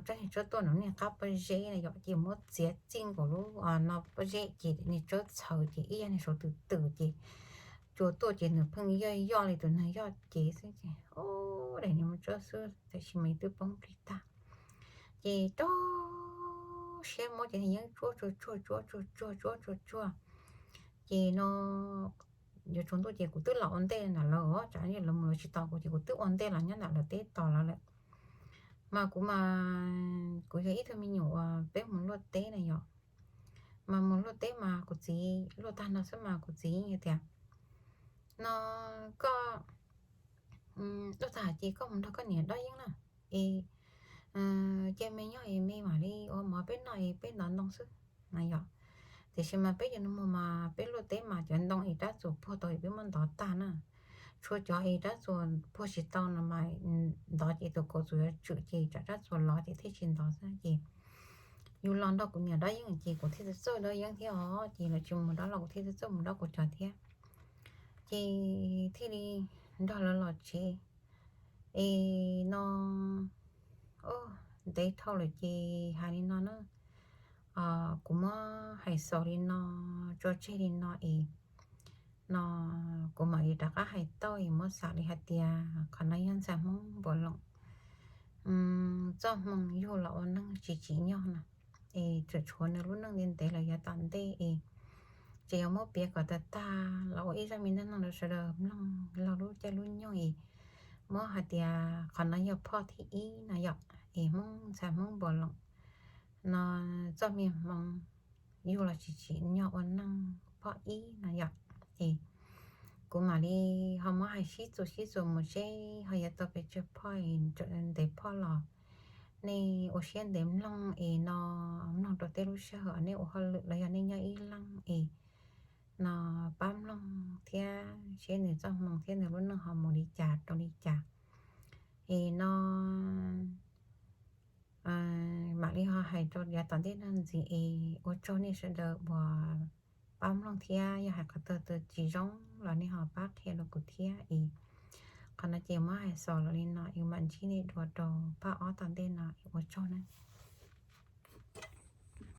tsawb niag tsawb tuaj nram niag qab pob zeb na yom, ces muab txiav txij nkaus lub no pob zeb ces niag tsawb txhaws ces ib yam niag saud twm twm ces cua tuaj ces nws pheej yoj yoj li tus neeg yoj cev xwb ces, ub, daim niag nplooj tsawb xwb tam sis mas twb poob plig tag. Ces rau siab muab cov niag yeeb tsuab tsuag tsuag tsuab tsuag tsuag tsuab tsuag tsuag ces no yuav tsaus ntuj ces kuv twb los ua ntej ntawm lawv os, tsam lawv mus lawv tsis tos kuv ces kuv twb ua ntej los nyob ntawm lawv teb tos lawv lawm. Mas kuv mas kuv yog ib tug me nyuam uas peb mus luaj teb na yom, mas mus luaj teb mas kuv txiv luaj tag no xwb mas kuv txiv yeej tias no koj luaj tag ces koj mus nrog koj niam dob yeeb na es cia me nyob es me mam li ua mov peb noj es peb ntov ntoo xwb na yom. Tiam sis mas peb cov nus muag mas peb luaj teb mas cov ntoo es rab txuas puag tau es peb muab ntov tag na. Tshuav cov es rab txuas puag tsis tau no mas ntov ces tus kaus txuas yuav tsum ces tsam rab txuas lov ces thiaj tsis ntov xwb ces yus los nrog kuv niam dob yeeb ces kuv thiaj txawj dob yeeb thiab os, ces lawv tsis mus dob los kuv thiaj txawj mus dob kuv cov thiab. Ces thiaj li nrog lawv los tsev es no ntev dhau lawm ces hais li no na, kuv muab hais xaus li no tso tseg li no es no kuv mam li rov qab hais tau es muab xav li hais tias qhov no yog ntxhais Hmoob npaum loos txoj hmoo yug los ua neeg tsis tsim nyog na, es tseem tshuav nws lub neej ntev ntev los yav tom ntej es tseem yuav muab piav kom tag tag los ua ib zaj me neej neeg rau sawv daws mloog laug lub caij lub nyoog es muab hais tias qhov no yog phoj thib ib no yom, es Hmoob ntxhais Hmoob npaum loos no txoj me hmoo yug los tsis tsim nyog ua neeg phoj ib no yom. Es kuv mam li ho muab hais sib txuas sib txuas mus seb ho yuav tau pes tsawg phoj es ntev phoj los nej ua siab ntev mloog es no mloog rau tej lub sij hawm nej ua hauj lwm los yog nej nyob ib leeg es no pab mloog thiab seb nws txoj hmoo thiab nws lub neej ho mus li cas rau li cas es no mam li ho hais rau yav tom ntej no ntxiv es ua tsaug nej sawv daws uas pab mloog thiab yog hais qhov twg tsis zoo los nej ho pab qhia rau kuv thiab es qhov no ces muab hais xaus los li no es mam ntsib nej dua rau pab ob tom ntej no es ua tsaug na.